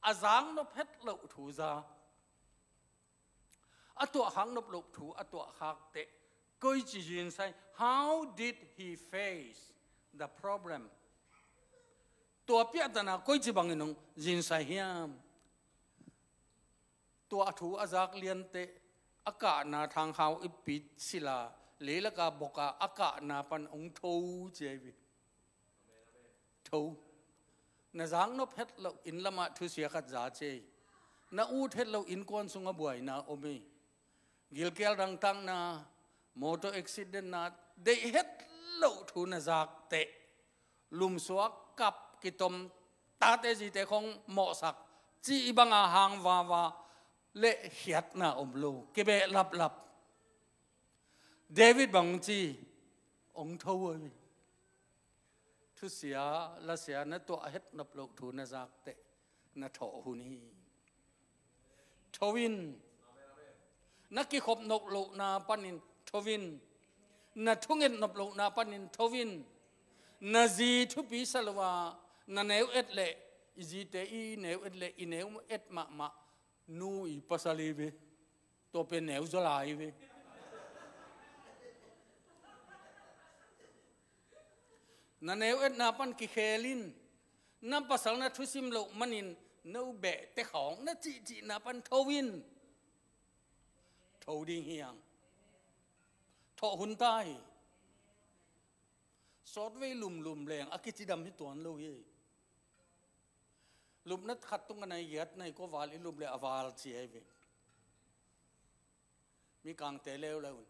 a zaknop het loh thu za. A tuahkhak nop loh thu a tuahkhak teh, koici zinsai, how did he face the problem? Tua piahtana koici bangin hong zinsai hiam? Tua a thu a zak lianteh, a kahna thangkhau ippi sila Leilaka bawka a kahna pan hong tho ci ahi ve. Tho. Na zaknop het loh inn lamah thusia khat za ci ahi. Na ut het loh innkuan sungah buaina om hi. Gilkial dangtakna, motor accidentna, deih het loh thu na zak teh, lumsuak, kap, kitom, tate zite khong mawhsak, cih i banga hang vava le khiatna om lo, kibehlaplap. David bang ci, hong tho ahi. Thusia lasia na tuah het nop loh thu na zak teh na thawh hun hi. Tho in. Na kikhop nop lohna panin tho in. Na thunget nop lohna panin tho in. Na zi thupi sa lo a, na neu et leh, i zite i neu et leh, i neu et mahmah nu i pasal hi ve. Tua pen neu zaw lai hi ve. Na neu etna pan kikhel in. Na pasal na thusim loh manin no behte khawng na cihcihna pan tho in. Tho ding hi hang. Thawh hun ta hi. Sawtvei lumlum leng a kicidam hi tuan lo hi. Lupna khat tung a nai giat nai kua val i lup le a val ci ahi ve. Mikangte leuleu in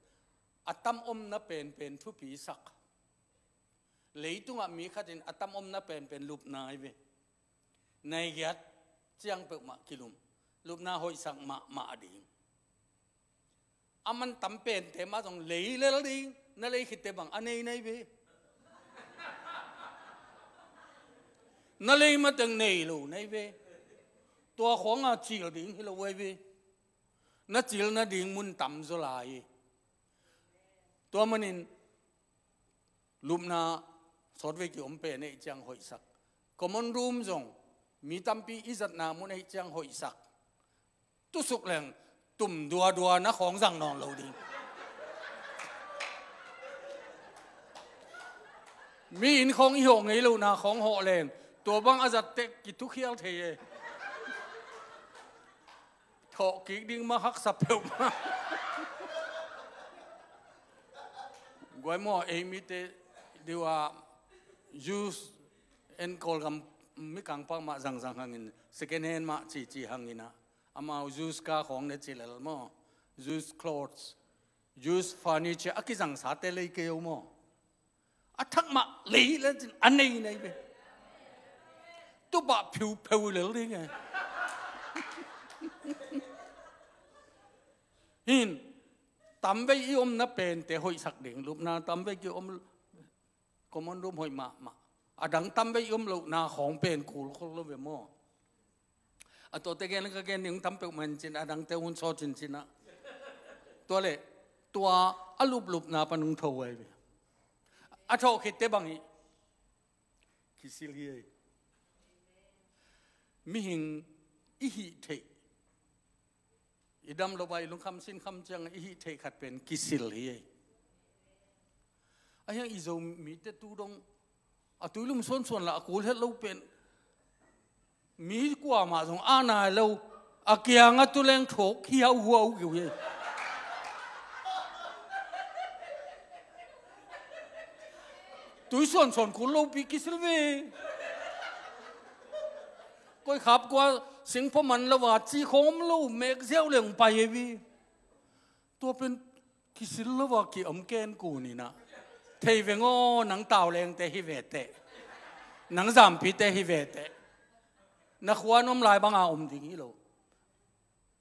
a tam omna penpen thupi sak. Leitungah mi khatin a tam omna penpen lupna ahi ve. Nai giat ciang peuhmah kilum. Lupna hoihsak mahmah ding. A man tam pente mah zong lei lel ding, na lei khitte bang a nei nai ve. Na lei mateng nei lo nai ve. Tua khuanga cil ding hi lo ai ve. Na cil nading mun tam zaw lai hi. Tua manin lupna sawtvei ki om pen ei ciang hoihsak. Common room zong mi tampi i zatna mun ei ciang hoihsak. Tusuk leng tum duadua na khawng zang nawn lo ding. Mi inn khawng i hawh ngei lo na khawng hawh leng tua bang a zat teh kithuakhial thei e. Thawh kik ding mah haksa peuhmah. Guai maw ei mite diua used and Kawlgam mikang pau mah zangzang hangin second hand mah cici hangin ah. Amau used car khawng ne ci lel maw. Used clothes, used furniture a kizangsate lei kei o maw. A thak mah lei le cin a nei nei ve. Tupah phiu pheu lel ding e. Hin tamvei i omna pente hoihsak ding lupna tamvei ki om. Common room hoih mahmah. A dang tamvei i om lohna khawng pen kul khol lo ve maw. A tawte gen ka gen ding tam peuhmah in cin a dangte hun saw cincin ah. Tua le tua a luplupna pan hong tho ai ve. A thawh khitte bang hi. Kisil hi ei. Mihing i hih theih i dam lo bai lungkham sinkham ciang i hih theih khat pen kisil hi ei. A hiang i Zomite tu dong a tuilum suansuan lah a kul het lo pen mi kuamah zong a nai lo. A kiangah tu leng thawk hiauhuau kiu hi ei. Tui suansuan kul lopi kisil ve. Koi khap kua singpho man lo a ci khawm lo mek ziau leng pai hi vi. Tua pen kisil lo a ki om ken kun inah. Thei veng aw nang taulengte hi veteh. Nang zampite hi veteh. Na khua nuam lai banga om ding hi lo.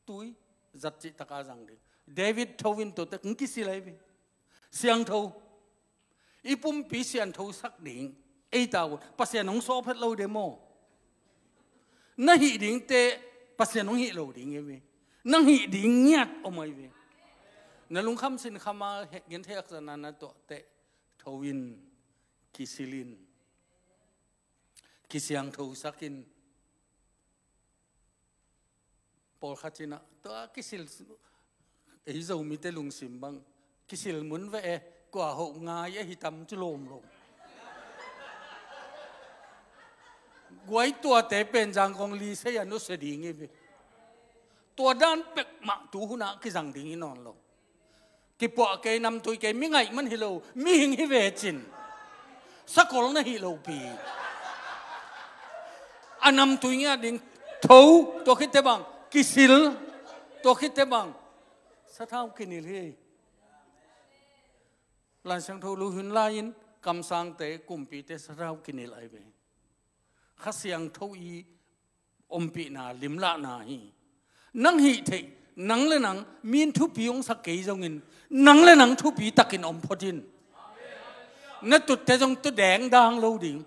Tui zat cih taka zang ding. David tho in tuate kong kisil ahi ve. Siangtho. I pumpi siangtho sak ding. Ei ta un Pasian hong sawphet lo de maw. Na hih dingte Pasian hong hih lo ding ahi ve. Nang hih ding ngiat om ahi ve. Na lungkham sinkhama genthei akzana na tuahte tho in kisil in kisiangtho sak in. Pawlkhat cinah tua kisil ei Zomite lungsim bang kisil mun veh e kua hoh ngai ahi tam cu lawmlawm. Guai tuate pen zangkong lisei a nusia ding hi ve. Tua dan pek mah tu hunah kizang ding hi nawn lo. Kipuah kei, namtui kei, mi ngaih man hi lo, mihing hi ve cin. Sakol na hi lo pi. A namtui ngiat ding, tho, tua khit teh bang, kisil, tua khit teh bang, sathau kinil hi. Lai Siangtho lu hun lai-in kamsangte, kumpite sathau kinil ahi ve. Kha Siangtho i ompihna, limlahna hi. Nang hih theih, nang le nang, min thupi hong sak kei zongin, nang le nang thupi takin om phot in. Na tutte zong tu dengdang lo ding.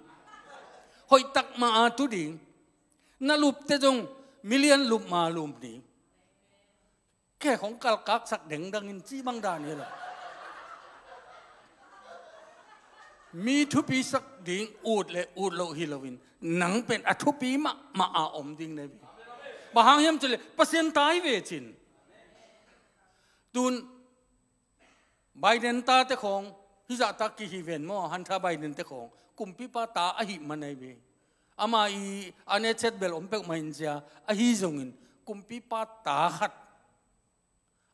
Hoih tak mah a tu ding. Na lupte zong milian lup mah lup ding. Khe khong kalkaksak dengdangin cih bang dan hi lo. Mi thupisak ding ut le ut loh hi loin, nang pen a thupi mahmah a om ding na hi. Bang hang hiam cih leh Pasian ta hi ve cin. Tun Biden tate khong, hih zahtak kihi ven maw, Hunter Biden te khong, kumpipa ta ahih man ahi ve. Ama i a ne chet bel om peuhmah in cia, ahi zongin, kumpipa ta khat.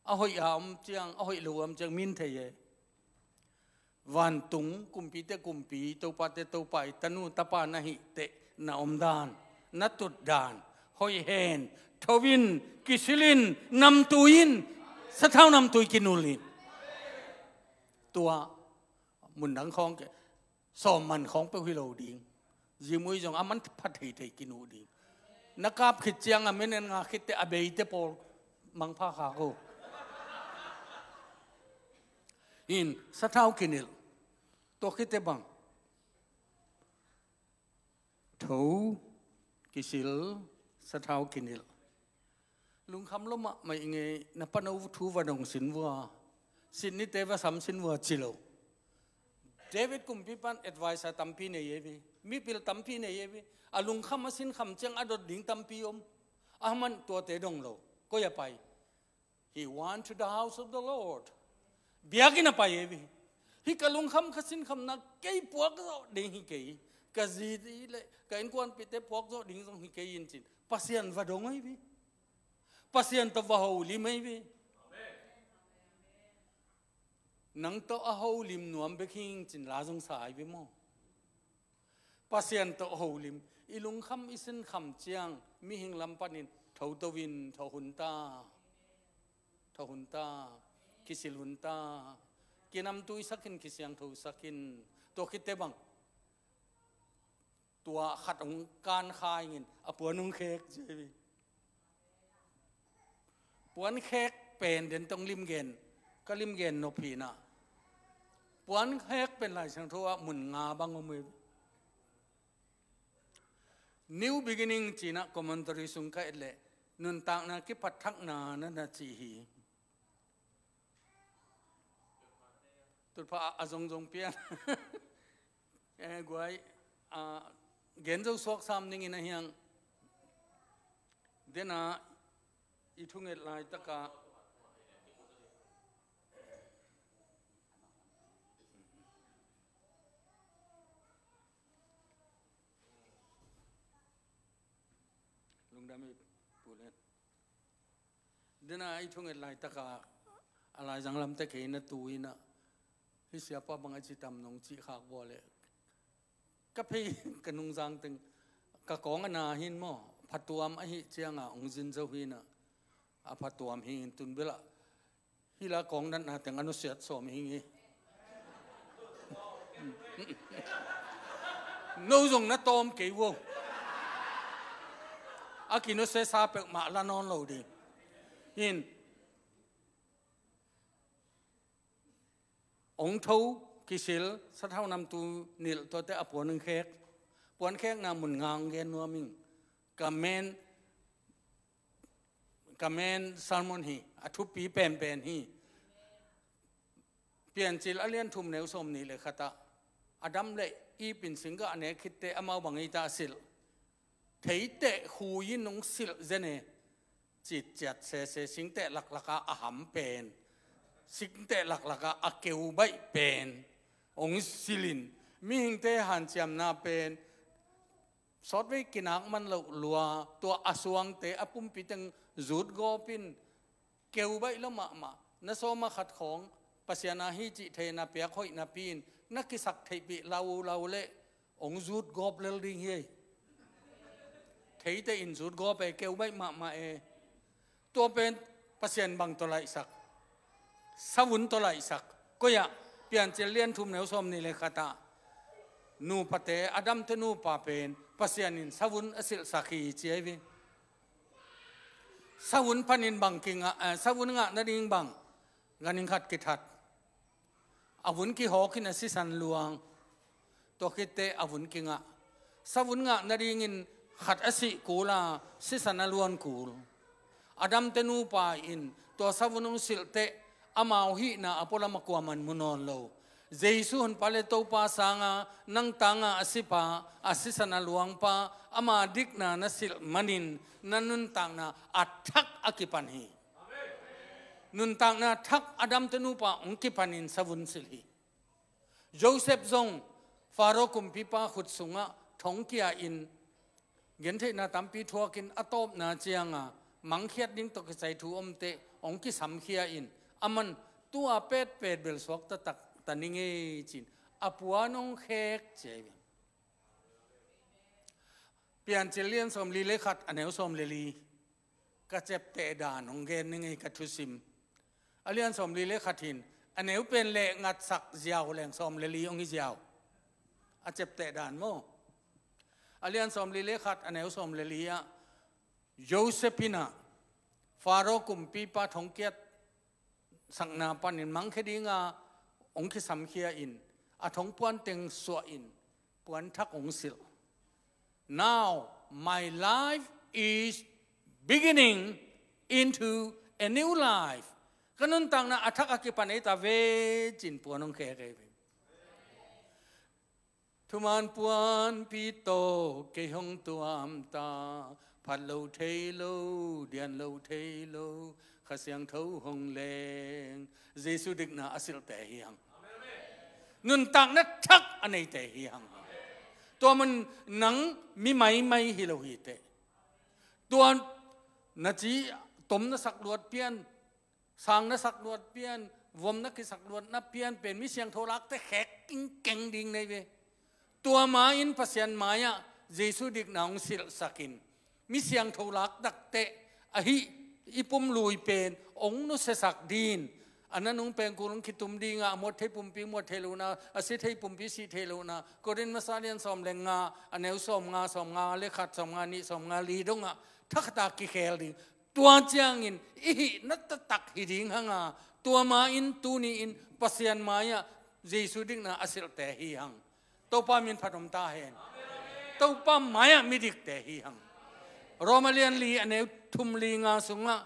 A hoih a om ciang, a hoih lo a om ciang, min thei e. Vantung, kumpite kumpi, topate topa i tanu, tapa na hih teh, na om dan, na tut dan, hoih hen, tho in, kisil in, namtui in, sathau namtui kinul in. Tua, mun dang khawng kei, sawm man khawng peuh hi lo ding. Zimui zong a man pha theithei kinu ding. Na kap khit ciang a minute nga khit teh a beite pawl mangpha kha ko. In, sathau kinil. Tua khit teh bang. Tho, kisil, sathau kinil. Lungkham lo mahmah i ngei, na pano thu va dong sin vua. Sin nite va sam sin vua ci lo. David kumpipan advisor tampi nei e ve. Mipil tampi nei e ve. A lungkham a sinkham ciang a dot ding tampi om. A man tuate dong lo. Koi a pai. He went to the house of the Lord. Biakinn a pai e ve. Hih ka lungkham ka sinkhamna kei puak zawh ding hi kei. Ka zi le ka innkuanpihte puak zawh ding zong hi kei in cin. Pasian va dong ahi ve. Pasian tawh va holim ahi ve. Nang tawh a holim nuam bek hi ing cin la zong sa ahi ve maw? Pasian tawh holim, i lungkham i sinkham ciang, mihing lam panin, tho to in, tho hun ta, tho hun ta, kisil hun ta, kinamtui sak in, kisiangtho sak in, tua khit teh bang, tua khat hong kan kha ing in, a puan hong khek ci hi. Puan khek pen den tong limgen, ka limgen nop hi na. Puan khek pen Lai Siangtho ah mun nga bang om hi. New beginning ci na commentary sung ka et leh, nuntakna kiphat thakna na na ci hi. Tutphah a zongzong pian. Eh, guai, ah, gen zo suak sam ning in a hiang. Dena i thunget laitak a. Lungdam i pulen. Dena i thunget laitak a, a laizang lamte kei na tu in a, hih siapa bang a ci tam nong cih khak bua le. Ka phei ka nungzang teng, ka kawng a na hin maw, phatuam ahi ciang a ong zin zo hi na, a phatuam hi in tun bel a, hi la kawng natna teng a nusiat sawm hi ngi. No zong na tawm kei vo. A kinusiasa peuhmah la nawn lo ding. Hin. Ong tho, kisil, sathau namtui nilh tuate a puan ong khek. Puan khekna mun nga ong gen nuam ing. Ka men, ka men sermon hi, a thupi penpen hi. Piancil a lian thum neu sawm nih le khat ah. Adam le Eve in singgah a nek khit teh amau bang hi ta a silh. Theiteh khui in ong silh zen e. Citciat sese, singteh laklak a a ham pen, singteh laklak a a keu baih pen ong silh in, mihingte hanciamna pen sawtvei kinak man loh lua, tua a suangte a pumpi teng zut gawp in, keu baih lo mahmah, na sawm a khat khawng Pasian a hi cih theihna piak hoih napi-in na kisak theihpih laulau leh hong zutgawp lel ding hi. Theite in zutgawp e, keu baih mahmah e. Tua pen Pasian bang tawh laihsak? Savun tawh laihsak. Koi ah? Piancil lian thum neu sawm nih le khat ah nupate, Adamte nupa pen Pasian in savun a silhsak hi ci ahi ve. Savun panin bang kingah, eh, savun ngah nading bang? Ganhing khat kithat. A vun kihawk in a sisan luang. Tua khit teh a vun kingah. Savun ngah nadingin khat a sih kul a, sisan a luan kul. Adamte nupa in tua savun hong silh teh, amau hihna a pualam ah kuaman mu nawn lo. Jesu Honpa le Topa sanga nang tanga a sipa, a sisan a luangpa, ama dikna na silh manin na nuntakna a thak a kipan hi. Nuntakna thak Adamte nupa hong kipanin savun silh hi. Joseph zong Pharaoh kumpipa khut sungah thongkia in, gentheihna tampi thuakin a tawpna cianga mangkhiat ding tawh kisai thu omteh hong kisamkhia in, aman tua petpet belsuak taktak ta ning ei ci-in a puan hong khek ci ahi ve. Piancil lian sawmli le khat a neu sawm le li. Ka ciapteh dan hong gen ning ei ka thusim. A lian sawmli le khat hin a neu pen leh ngatsak ziau leng sawm le li hong hi ziau. A ciapteh dan maw? A lian sawmli le khat a neu sawm le li ah Joseph in ah Pharaoh kumpipa thongkiat sakna panin mangkhia dinga hong kisamkhia in, a thongpuan teng suah in puan thak hong silh. Now my life is beginning into a new life. Ka nuntakna a thak a kipan ei ta ve ci-in puan hong khek ei ve. Thuman puanpi tawh kei hong tuamta, phat lo thei lo, dian lo thei lo, Kha Siangtho hong leng. Jesu dikna a silhte hi hang. Nuntakna thak a neite hi hang. Tua man nang mi maimai hi lo hi teh. Tua na ci tom na sak luat pian, sang na sak luat pian, vom na kisak luatna pian pen mi siangtho lakte khek kingkeng ding nei ve. Tua ma-in Pasian mai-ah Jesu dikna hong silhsak in, mi siangtho lak takte ahi i pumlui pen hong nusiasak ding. A nanung pengkul hong kitum dinga, a muat thei pumpi muat thei lohna, a si thei pumpi si thei lohna, Korin masa lian sawm le nga, a neu sawm nga, sawm nga le khat, sawm nga nih, sawm nga li dongah thakhat a kikhel ding. Tua ciangin i hihna taktak hi ding hanga, tua ma-in tuni-in Pasian mai-ah Jesu dikna a silhte hi hang. Topa min phat om ta hen. Topa mai-ah midikte hi hang. Roma lian li a neu thum li nga sungah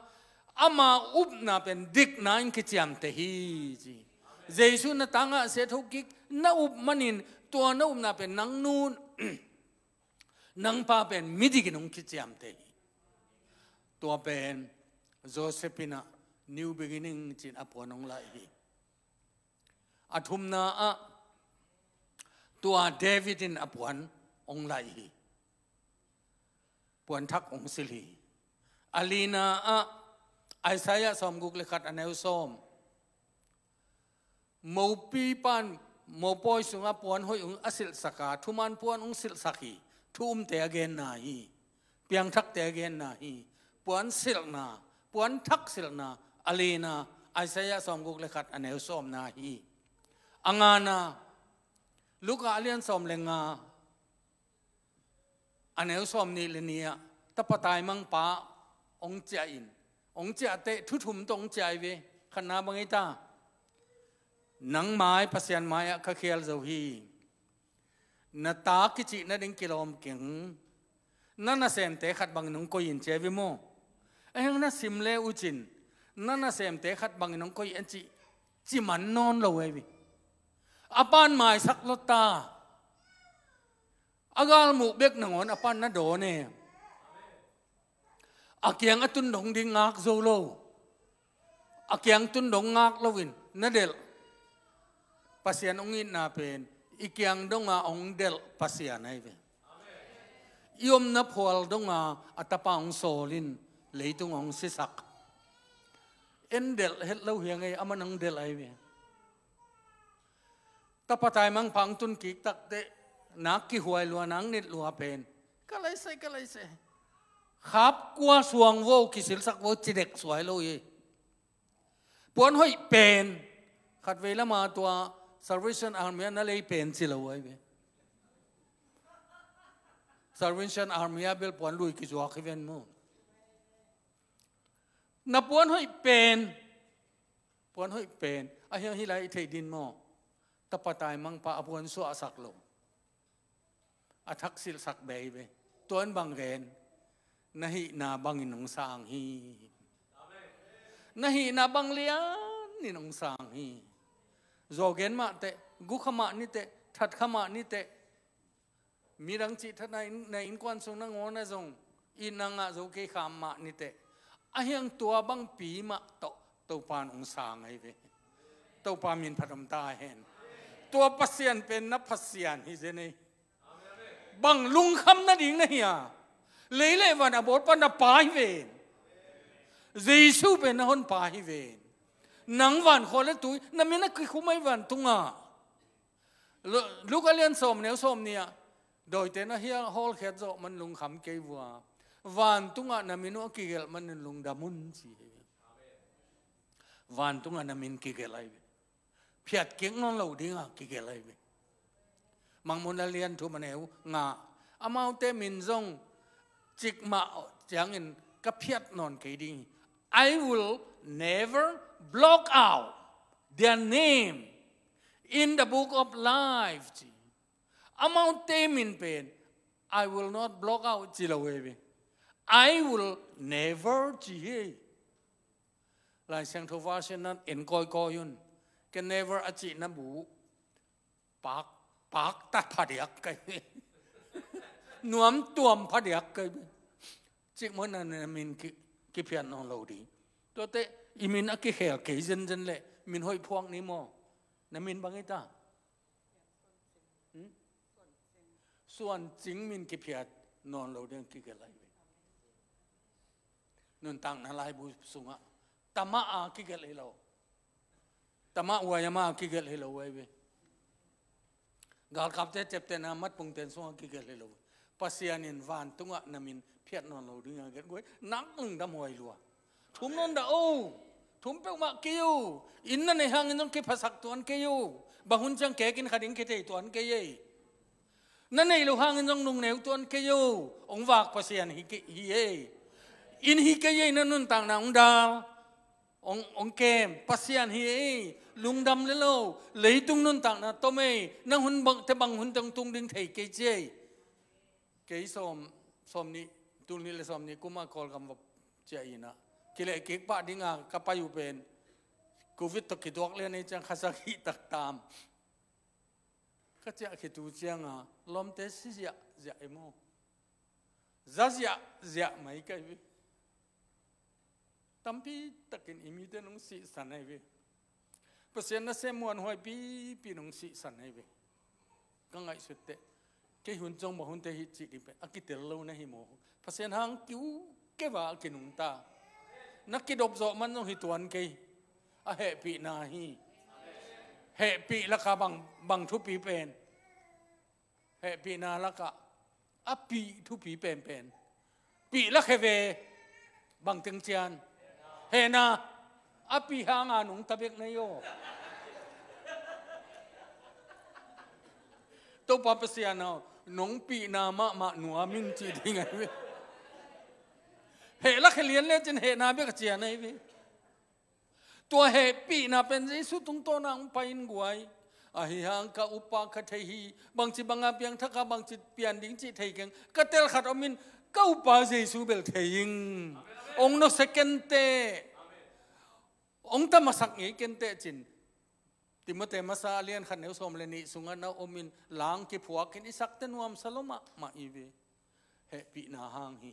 ama upna pen dikna in kiciamteh hi ci. Jesu na tangah a siat thokik na up manin tua na upna pen nang nu nang pa pen midik in hong kiciamteh hi. Tua pen Joseph in ah new beginning ci-in a puan hong laih hi. A thumna ah tua David in a puan hong laih hi. Puan thak hong silh hi. A lina ah Isaiah sawmguk le khat a neu sawm. Mopipan mopawi sungah puan hoih hong a silhsak a, thuman puan hong silhsak hi. Thu umte a genna hi. Piangthakte a genna hi. Puan silhna, puan thak silhna a lina, Isaiah sawmguk le khat a neu sawmna hi. A ngana, Luka a lian sawm le nga, a neu sawm nih le nih ah tapa taimangpa hong ciah in, hong ciah teh thu thum tawh hong ciah hi ve. Khatna bang hi ta? Nang mai, Pasian mai-ah ka khial zo hi. Na ta kicih nading kilawm keng. Na nasemte khat bangin hong koi in ci hi ve maw? A heng na sim le uh cin, na nasemte khat bangin hong koi in cih ci man nawn lo hi ve. A pan maisak lawt ta. A galmuh bek nangawn a pan na dawn e. A kiang a tun dong ding ngak zo lo. A kiang tun dong ngak loin na delh. Pasian hong itna pen i kiang donga hong delh Pasian ahi ve. I omna phual donga a tapa hong sawl in leitung hong sisak. En delh het lo hi hang ei, aman hong delh ahi ve. Tapa taimangpa hong tun kik takteh, nak kihuai lua, nak nit lua pen, ka lai se, ka lai se, khap kua suang vo, kisilsak vo, ci dek suai lo hi. Puan hoih pen, khatvei lama tua Salvation Army ah na lei pen ci lo ahi ve. Salvation Army ah bel puan lui kizuak hi ven maw. Na puan hoih pen, puan hoih pen, a hiang hih lai i theih din maw. Tapa taimangpa a puan suahsak lo, a thak silhsak bei ve. Tuan bang gen, na hihna bangin hong sang hi. Na hihna bang lianin hong sang hi. Zaw gen mah teh, gu kha mah ni teh, that kha mah ni teh, midang cih that na inn, na innkuan sung na ngaw na zong, itna ngah zo kei kham mah ni teh, a hiang tua bangpi mah tawh Topa in hong sang ahi ve. Topa min phat om ta hen. Tua Pasian pen na Pasian hi zen ei. Bang lungkham nading na hia? Lei le van a bawlpa na Pa hi ven. Jesu pen na Honpa hi ven. Nang van khua le tui, na min a kikhum ahi vantungah. Lu-, Luka lian sawm neu sawm nih ah, dawite na hia hawlkhiat zawh man lungkham kei vua. Vantungah na min uh a kigelh manin lungdam un ci hi. Vantungah na min kigelh ahi ve. Phiat kik nawn lo dinga kigelh ahi ve. Mangmuhna lian thum a neu nga, amaute min zong cikmah ciangin ka phiat nawn kei ding hi. I will never block out their name in the book of life ci. Amaute min pen I will not block out ci lo ahi ve. I will never ci hi. Lai Siangtho version na en kawikawi un. Ken never a cihna bu pak, pak ta phadiak kai. Nuam tuam phadiak kai. Cikmah na na min ki, kiphiat nawn lo ding. Tuate i min a kikhel kei zenzen le min hoih phuak ni maw. Na min bang hi ta? Hmm? Suan Cing min kiphiat nawn lo ding kigelh ahi ve. Nuntakna laibu sungah tamah a kigelh hi lo. Tamah uai amah a kigelh hi lo ahi ve. Galkapte ceptehna matpungten sungah kigelh hi lo. Pasian in vantungah na min phiat nawn lo ding a gelh guai. Nak lungdam huai lua. Thum nawn dah o. Thum peuhmah kei o. Inn na neih hangin zong kiphasak tuan kei o. Bang hun ciang kekin kha ding kithei tuan kei ei. Na neih loh hangin zong nungneu tuan kei o. Hong vak Pasian hi kei, hi ei. Inn hi kei ei, na nuntakna hong dal, hong, hong kem Pasian hi ei. Lungdam le lo. Leitung nuntakna tom ei. Na hun bang, te bang hun teng tung ding thei kei ci ei. Kei sawm, sawm nih, tul nih le sawm nih kuma Kawlgam va ciah inah, kileh kik pah dinga ka pai uh pen Covid tawh kituak lian ei ciang kha sagih tak tam. Ka ciah khit uh cianga lawmte si ziahziah ei maw. Za ziahziah mai kai ve. Tampi takin i mite nong sihsan ahi ve. Pasian nasem muanhuai pipi nong sihsan ahi ve. Ka ngaihsut teh kei hun zong bang hunte hi cih ding pen a kitel lo na hi maw. Pasian hang kiu keva a kinungta. Na kidop zawh man zong hi tuan kei. A hehpihna hi. Hehpih laka bang, bang thupi pen. Hehpihna lakah a pih thupi penpen. Pih lak he ve. Bangteng cian hehna. A pih hanga nungta bek na hi aw. Topa Pasian aw, nong pihna mahmah nuam ing cih ding ahi ve. Heh lak he lian lecin hehna bek a cian ahi ve. Tua hehpihna pen Jesu tungtawna hong pai in guai. Ahi hang ka upa ka thei hi. Bangci banga piangthaka bangci pian ding cih thei keng. Ka telkhat om in ka upa Jesu bel thei ing. Hong nusia kenteh. Hong tamasak ngei kenteh cin. Timote masa a lian khat neu sawm le nih sungah na om in lang kiphuakin i sakte nuamsa lua mahmah i ve. Hehpihna hang hi.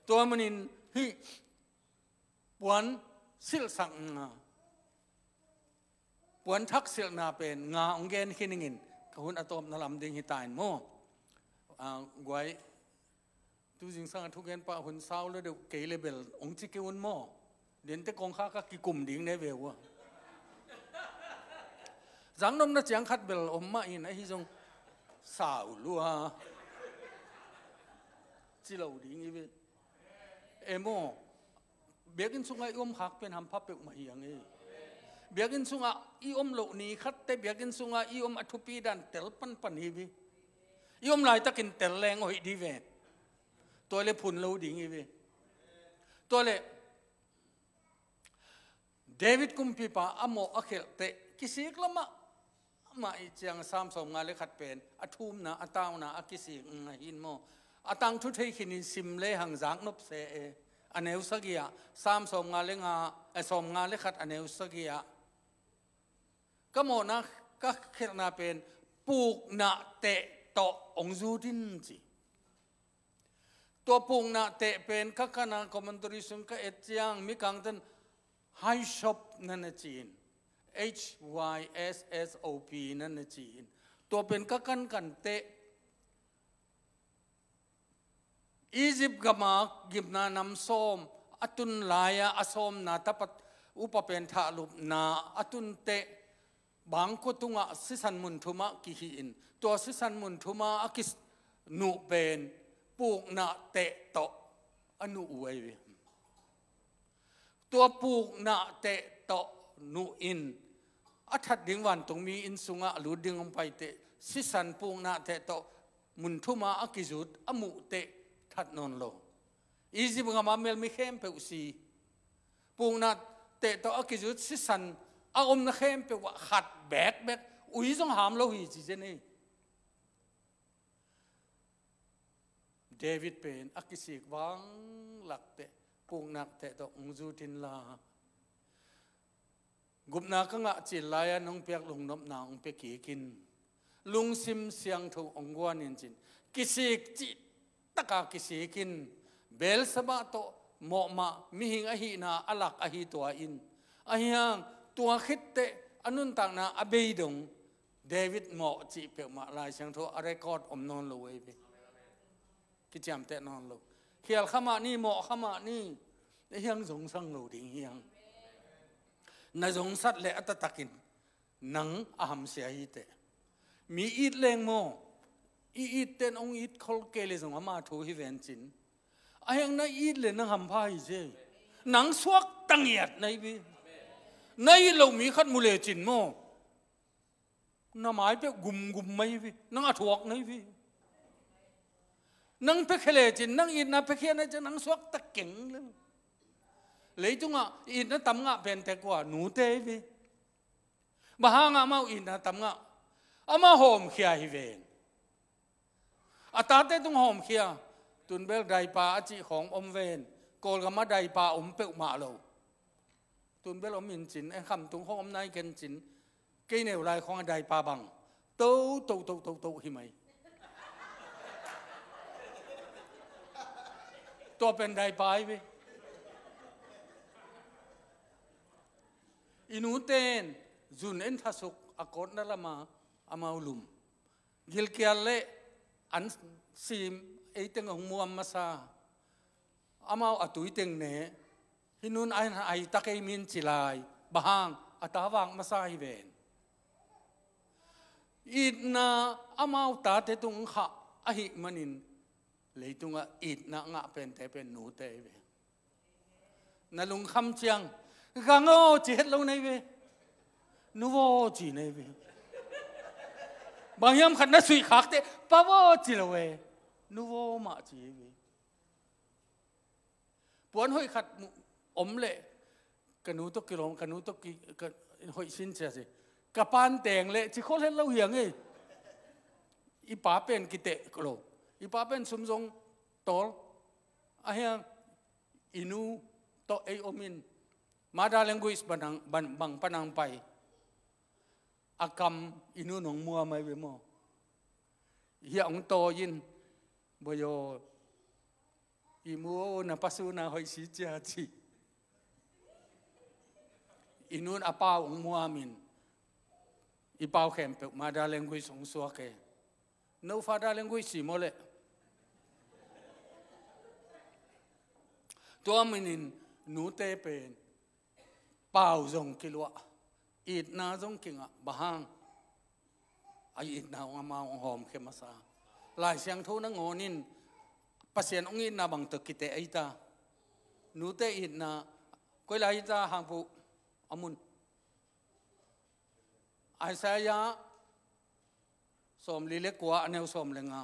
Tua manin hih puan silhsak nga, puan thak silhna pen nga hong gen khin ingin ka hun a tawpna lam ding hi ta in maw. Ah, guai, tu zingsang a thugen pah hun sau le deuh kei le bel hong ci kei un maw. Dente kongkha ka kikum ding ne ve ua. Zaknopna ciang khat bel om mah in ahi zong sau lua ci lo ding hi ve. Emaw, biakinn sungah i om khak pen hampha peuhmah hi hang e. Biakinn sungah i om loh ni khatte biakinn sungah i om a thupi dan tel panpan hi ve. I om laitakin tel leng hoih ding ve. Tua le phun lo ding hi ve. Tua le David kumpipa a mawh a khelh teh kisik lamah mah i ciang Sam sawmnga le khat pen a thumna a tauna a kisik ahi in maw? A tangthu thei khin in sim le hang zaknop se e. A neu sagih ah, Sam sawmnga le nga, eh, sawmnga le khat a neu sagih ah, ka mawhna ka khelhna pen pukna teh tawh hong zut in ci. Tua pukna teh pen ka kana commentary sung ka et ciang Mikangten hyssop na na ci in, H Y S S O P na na ci in. Tua pen ka kankan teh Egypt gama gimna nam sawm a tun lai-a a sawmna tapat upa pen thahlupna a tun teh bangkua tungah sisan mun thumah kihih in, tua sisan mun thumah a kinuh pen pukna teh tawh a nuh uh ahi ve. Tua pukna teh tawh nuh in a that ding vantungmi inn sungah a lut ding hong pai teh sisan pukna teh tawh mun thumah a kizut a muh teh that nawn lo. Egypt gama melmi khempeuh si. Pukna teh tawh a kizut sisan a omna khempeuh ah khat bekbek ui zong ham lo hi ci zen hi. David pen a kisik vang lak teh pukna teh tawh hong zut inla, gupna ka ngah cil lai-a nong piak lungnopna hong pia kik in. Lungsim siangtho hong guan in cin kisik cih taka kisik in. Beelzebub tawh mawhmah mihing ahihna a lak ahi tua in. Ahi hang tua khit teh a nuntakna a bei dong David mawh cih peuhmah Lai Siangtho a record om nawn lo ahi ve. Kiciamteh nawn lo. Khial kha mah ni, mawh kha mah ni. Ahi hang zongsang lo ding hi hang. Na zongsat le a taktakin nang a hamsia hi teh. Mi it leng maw? I it ten hong it khol kei le zong ama thu hi ven cin. Ahi hang na it le nang hampha hi zen. Nang suakta ngiat na hi ve. Na it lo mi khat mu le cin maw? Na mai peuh gumgum mai ve, nang a thuak na hi ve. Nang piakhia le cin, nang itna piakhia na cin, nang suakta keng le. Leitungah itna tam ngah pen tek uh a nute hi ve. Bang hang amau itna tam ngah? Amau hawmkhia hi ven. A tate tung hawmkhia. Tunbel daipa a cih khawng om ven. Kawlgam ah daipa om peuhmah lo. Tunbel om in cin, eh, Khamtung khawng om nai ken cin. Kei neu lai khawng a daipa bang to to to to to hi mai. Tua pen daipa hi ve. I nute'n zun en thasuk a kawtna lama amau lum. Gilkial le an sim eiteng hong muam masa. Amau a tuiteng ne. Hi nun a ai ta kei min ci lai. Bang hang a ta vak masa hi ven. Itna amau tate tung khah ahih manin leitungah itna ngah pente pen nute hi ve. Na lungkham ciang, "Gang aw," ci het lo na hi ve. "Nu vaw," ci na hi ve. Bang hiam khat na suih khak teh, "Pa vaw," ci lo ve. "Nu vaw mah," ci hi ve. Puan hoih khat mu-, om leh ka nu tawh kilawm, ka nu tawh ki, ka hoih sin cia si. Ka pan teng leh ci khol het lo hi hang e. I pa pen kiteh lo. I pa pen sum zong tawl. Ahi hang i nu tawh ei om in. Mother language bang, bang, bang panang pai. A kam i nu nong muam ahi ve maw? Hiah hong tawi in. Bawi aw, i mu aw, na pa suna hoih si cia ci. I nun a pau hong muam in. I pau khempeuh mother language hong suak e. No father language si maw leh? Tua manin nute pen pau zong kiluah, itna zong kingah, bang hang? A itna hong amau hong hawmkhia masa. Lai Siangtho nangawn in Pasian hong itna bang tawh kiteh ahi ta. Nute itna koi lai hi ta hang puh a mun. Isaiah sawmli le kua a neu sawm le nga.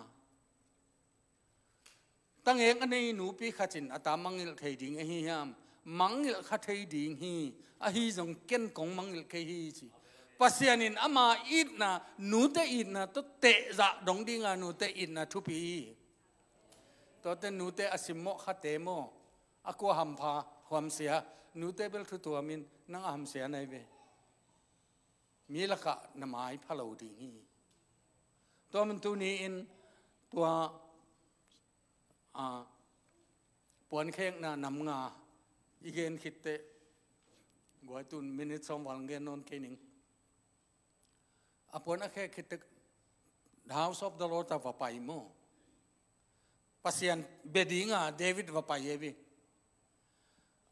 Tangek a nei nupi khat in a ta mangngilh thei ding ahi hiam? Mangngilh kha thei ding hi. Ahi zong ken kong mangngilh kei hi ci. Pasian in ama itna, nute itna tawh tehzah dong dinga nute itna thupi hi. Tuate nute a simmawh khate maw, a kua hampha, huamsia, nute bel thutuamin nang a hamsia nai ve. Mi lakah na mai pha lo ding hi. Tua man tuni in tua, a, puankhekna nam nga i gen khitteh, guai tun minute sawm val gen nawn kei ning. A puan a khek khitteh, House of the Lord a va pai maw. Pasian bia dinga David va pai hi ve.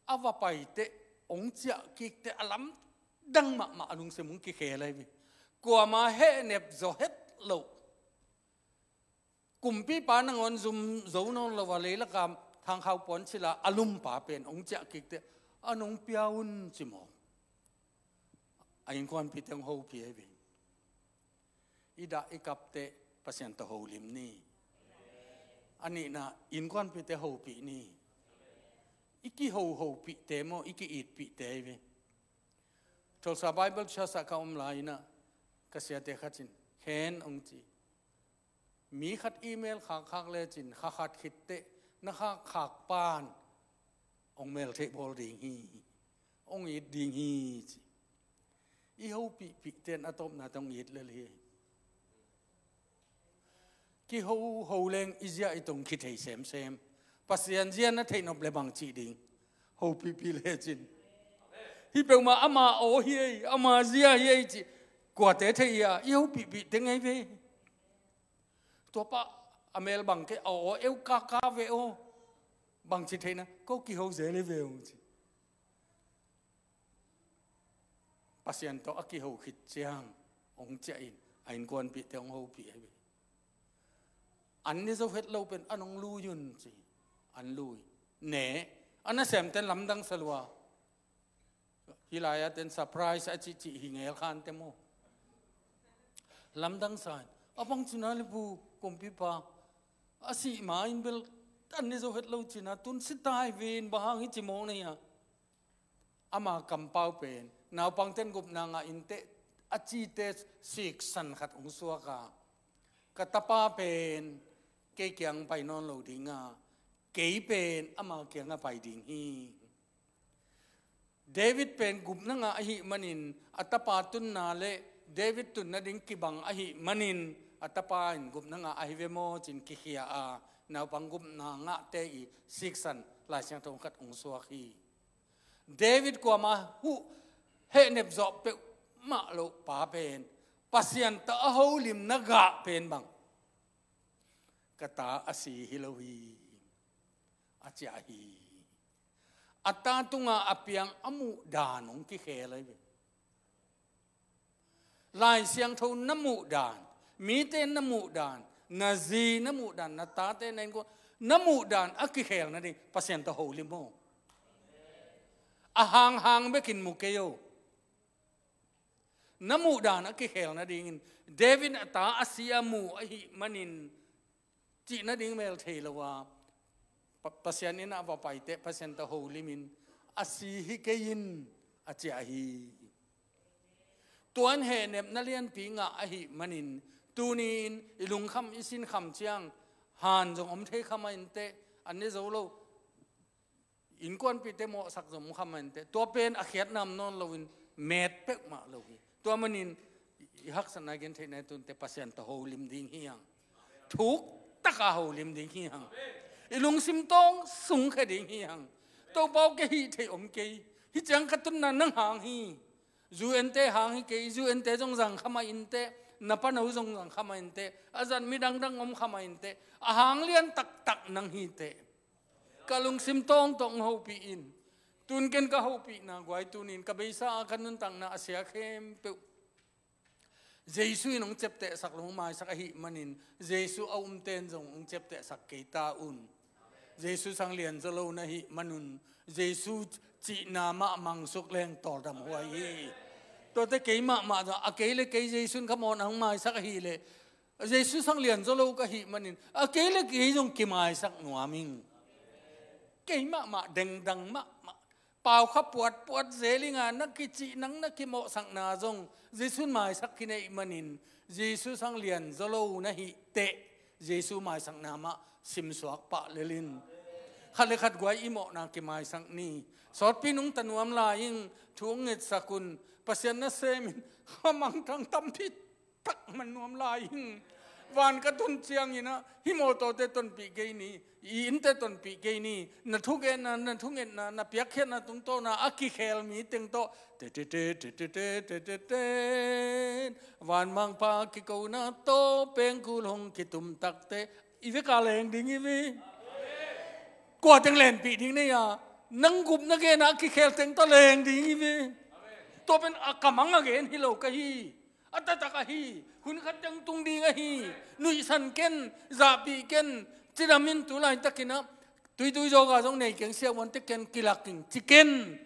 A va paiteh hong ciah kikteh a lamdang mahmah a lungsim hong kikhel hi ve. Kuama hehnep zaw het loh. Kumpipa nangawn zum zo nawn lo a leilaka thangkhau puan sila a lumpa pen hong ciah kikteh a nong pia un ci mawk. A innkuanpihte hong hopih hi ve. I dah i kapteh Pasian tawh holim ni. A nihna innkuanpihte hopih ni. I kiho hopihte maw, i ki-itpihte hi ve. Tulsa Bible Church ah ka om lai inah ka siate khat in khen hong ci. Mi khat email khakkhak lecin kha khat khitteh na khakkhak pan hong mel theih bawl ding hi. Hong it ding hi ci. I hopihpihte in a tawpna tawh hong it lel hi. Kiho ho leng i zia i tong khithei semsem. Pasian zia na theih nop le bang cih ding. Hopihpih lecin. Hi peuhmah ama aw hi ei, ama zia hi ei cih kuate thei hi a, i hopihpih teng ei ve. Tuapa a mel bang kei a aw eu kaka ve aw. Bangci theihna ko kiho zel hi ve aw ci. Pasian tawh a kiho khit ciang hong ciah in a innkuanpihte hong hopih hi ve. An ne zo het lo pen an hong lui un ci. An lui. Ne a nasemten lamdang sa lua. Hih lai-a ten surprise a cihcih hi ngel khante maw. Lamdang sa in a bang cina le pu kumpipa a sih ma in bel an ne zo het lo cina tun si tai ve in bang hang hi ci mawk na hi a. Ama kampau pen naupangten gupna ngah inteh a cite siksan khat hong suak a, ka tapa pen kei kiang pai nawn lo dinga, kei pen ama kiangah pai ding hi. David pen gupna ngah ahih manin a tapa tunna le David tunna ding kibang ahih manin a tapa in gupna ngah ahi ve maw cin kikhia a, naupang gupna ngahte i siksan Lai Siangtho khat hong suak hi. David kuama huh hehnep zawh peuhmah loh pa pen Pasian tawh a holimna gah pen bang, ka ta a si hi lo hi, a ciah hi. A ta tunga a piang a muh dan hong kikhel ahi ve. Lai Siangtho na muh dan, mite na muh dan, na zi na muh dan, na tate na innkuan na muh dan a kikhel nading Pasian tawh holim aw. A hanghang bekin mu kei aw. Na muh dan a kikhel nadingin David a ta a si a muh ahih manin cih nading mel thei lo a, Pa-, Pasian inn ah va paiteh Pasian tawh holimin a si hi kei in a ciah hi. Tuan hehnepna lianpi ngah ahih manin tuni-in i lungkham i sinkham ciang han zong om thei kha mah inteh, an ne zo lo. Innkuanpihte mawhsak zong om kha mah inteh. Tua pen a khiatna om nawn loin met peuhmah lo hi. Tua manin i haksatna gen theihna tunte Pasian tawh holim ding hi hang. Thuk taka holim ding hi hang. I lungsim tawng sungkhia ding hi hang. Topa aw, kei hih theih om kei. Hih ciang ka tunna nang hang hi. U N te hang hi kei, U N te zong zang kha mah inteh, na pano zong zang kha mah inteh, a zat midang dang om kha mah inteh, a hang lian taktak nang hi teh. Ka lungsim tawng tawh hong hopih in. Tun ken ka hopihna guai tunin ka beisa a ka nuntakna a sia khempeuh Jesu in hong ciaptehsak lo, hong maisak ahih manin Jesu a umte in zong hong ciaptehsak kei ta un. Jesu sang lian zaw lo na hih manun Jesu cihna mah mangsuk leng tawldam huai hi. Tuate kei mahmah zong a kei le kei Jesu in ka mawhna hong maisak ahih leh Jesu sang lian zaw lo ka hih manin a kei le kei zong kimaisak nuam ing. Kei mahmah dengdang mahmah, paukha puatpuat zel inga na kicih nang na kimawhsakna zong Jesu in maisak khin ahih manin Jesu sang lian zaw lo na hih teh Jesu maisakna mah simsuak pah lel in. Khat le khat guai i mawhna kimaisak ni. Sawtpi nungta nuam lai ing, thu hong ngetsak un. Pasian nasem in a mangthang tampi tak man nuam lai ing. Van ka tun ciangin ah hih mawtawte tonpih kei ni, i innte tonpih kei ni. Na thugenna, na thungetna, na piakkhiatna tungtawna a kikhel mi teng tawh te te te te te te te te te, vanmangpa kikona tawh pengkul hong kitum takte i vek a leng ding hi ve. Kua teng lenpih ding nei a, nang gupna genna a kikhel teng tawh leng ding hi ve. Tua pen a kamang a gen hi lo ka hi. A taktak ahi, hun khat teng tung ding ahi. Nuihsan ken, zahpih ken, cidam in tu laitakin ah tuitui zawka zong nei keng, siavuante ken kilak ing ci ken.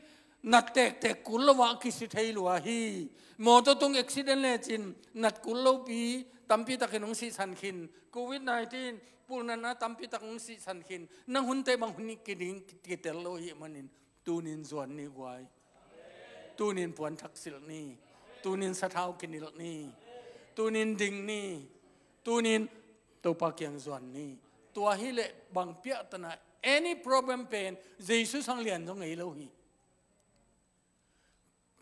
Nat tektek kul lo ah kisi thei lua hi. Mawtaw tung accident lecin nat kul lopi tampi takin hong sihsan khin. Covid nineteen pulnatna tampi tak hong sihsan khin. Nang hunte bang hun kiding kitel lo hi manin tunin zuan ni guai. Tunin puanthak silh ni. Tunin sathau kinilh ni. Tunin ding ni. Tunin Topa kiang zuan ni. Tua hileh bang piahtana, any problem pen Jesu sang lian zong ngei lo hi.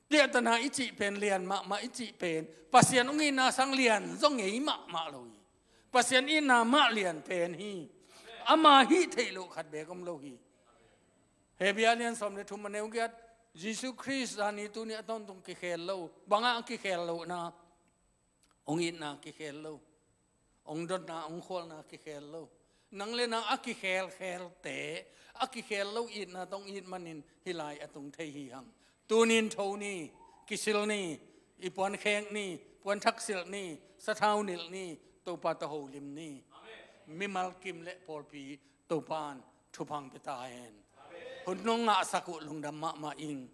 Piahtana i cih pen, lian mahmah i cih pen Pasian hong itna sang lian zong ngei mahmah lo hi. Pasian itna mah lian pen hi. Ama hih theih loh khat beek om lo hi. Hebru lian sawm le thum a neu giat, Jesu Khrist zani tuni a tawntung kikhel lo. Bangah a kikhel lohna? Hong itna kikhel lo. Hong dotna, hong khualna kikhel lo. Nang le nang a kikhelkhelte a kikhel lo itna tawh hong it manin hih lai a tung thei hi hang. Tunin tho ni, kisil ni, i puan khek ni, puanthak silh ni, sathau nilh ni, Topa tawh holim ni. Mimal kim le pawlpi Topa in thupha hong pia ta hen. Hun nong ngahsak uh lungdam mahmah ing.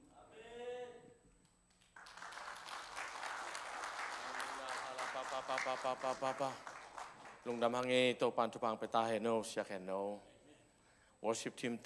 Lungdam hang ei, Topa in thupha hong pia ta hen o, siak hen o. Worship team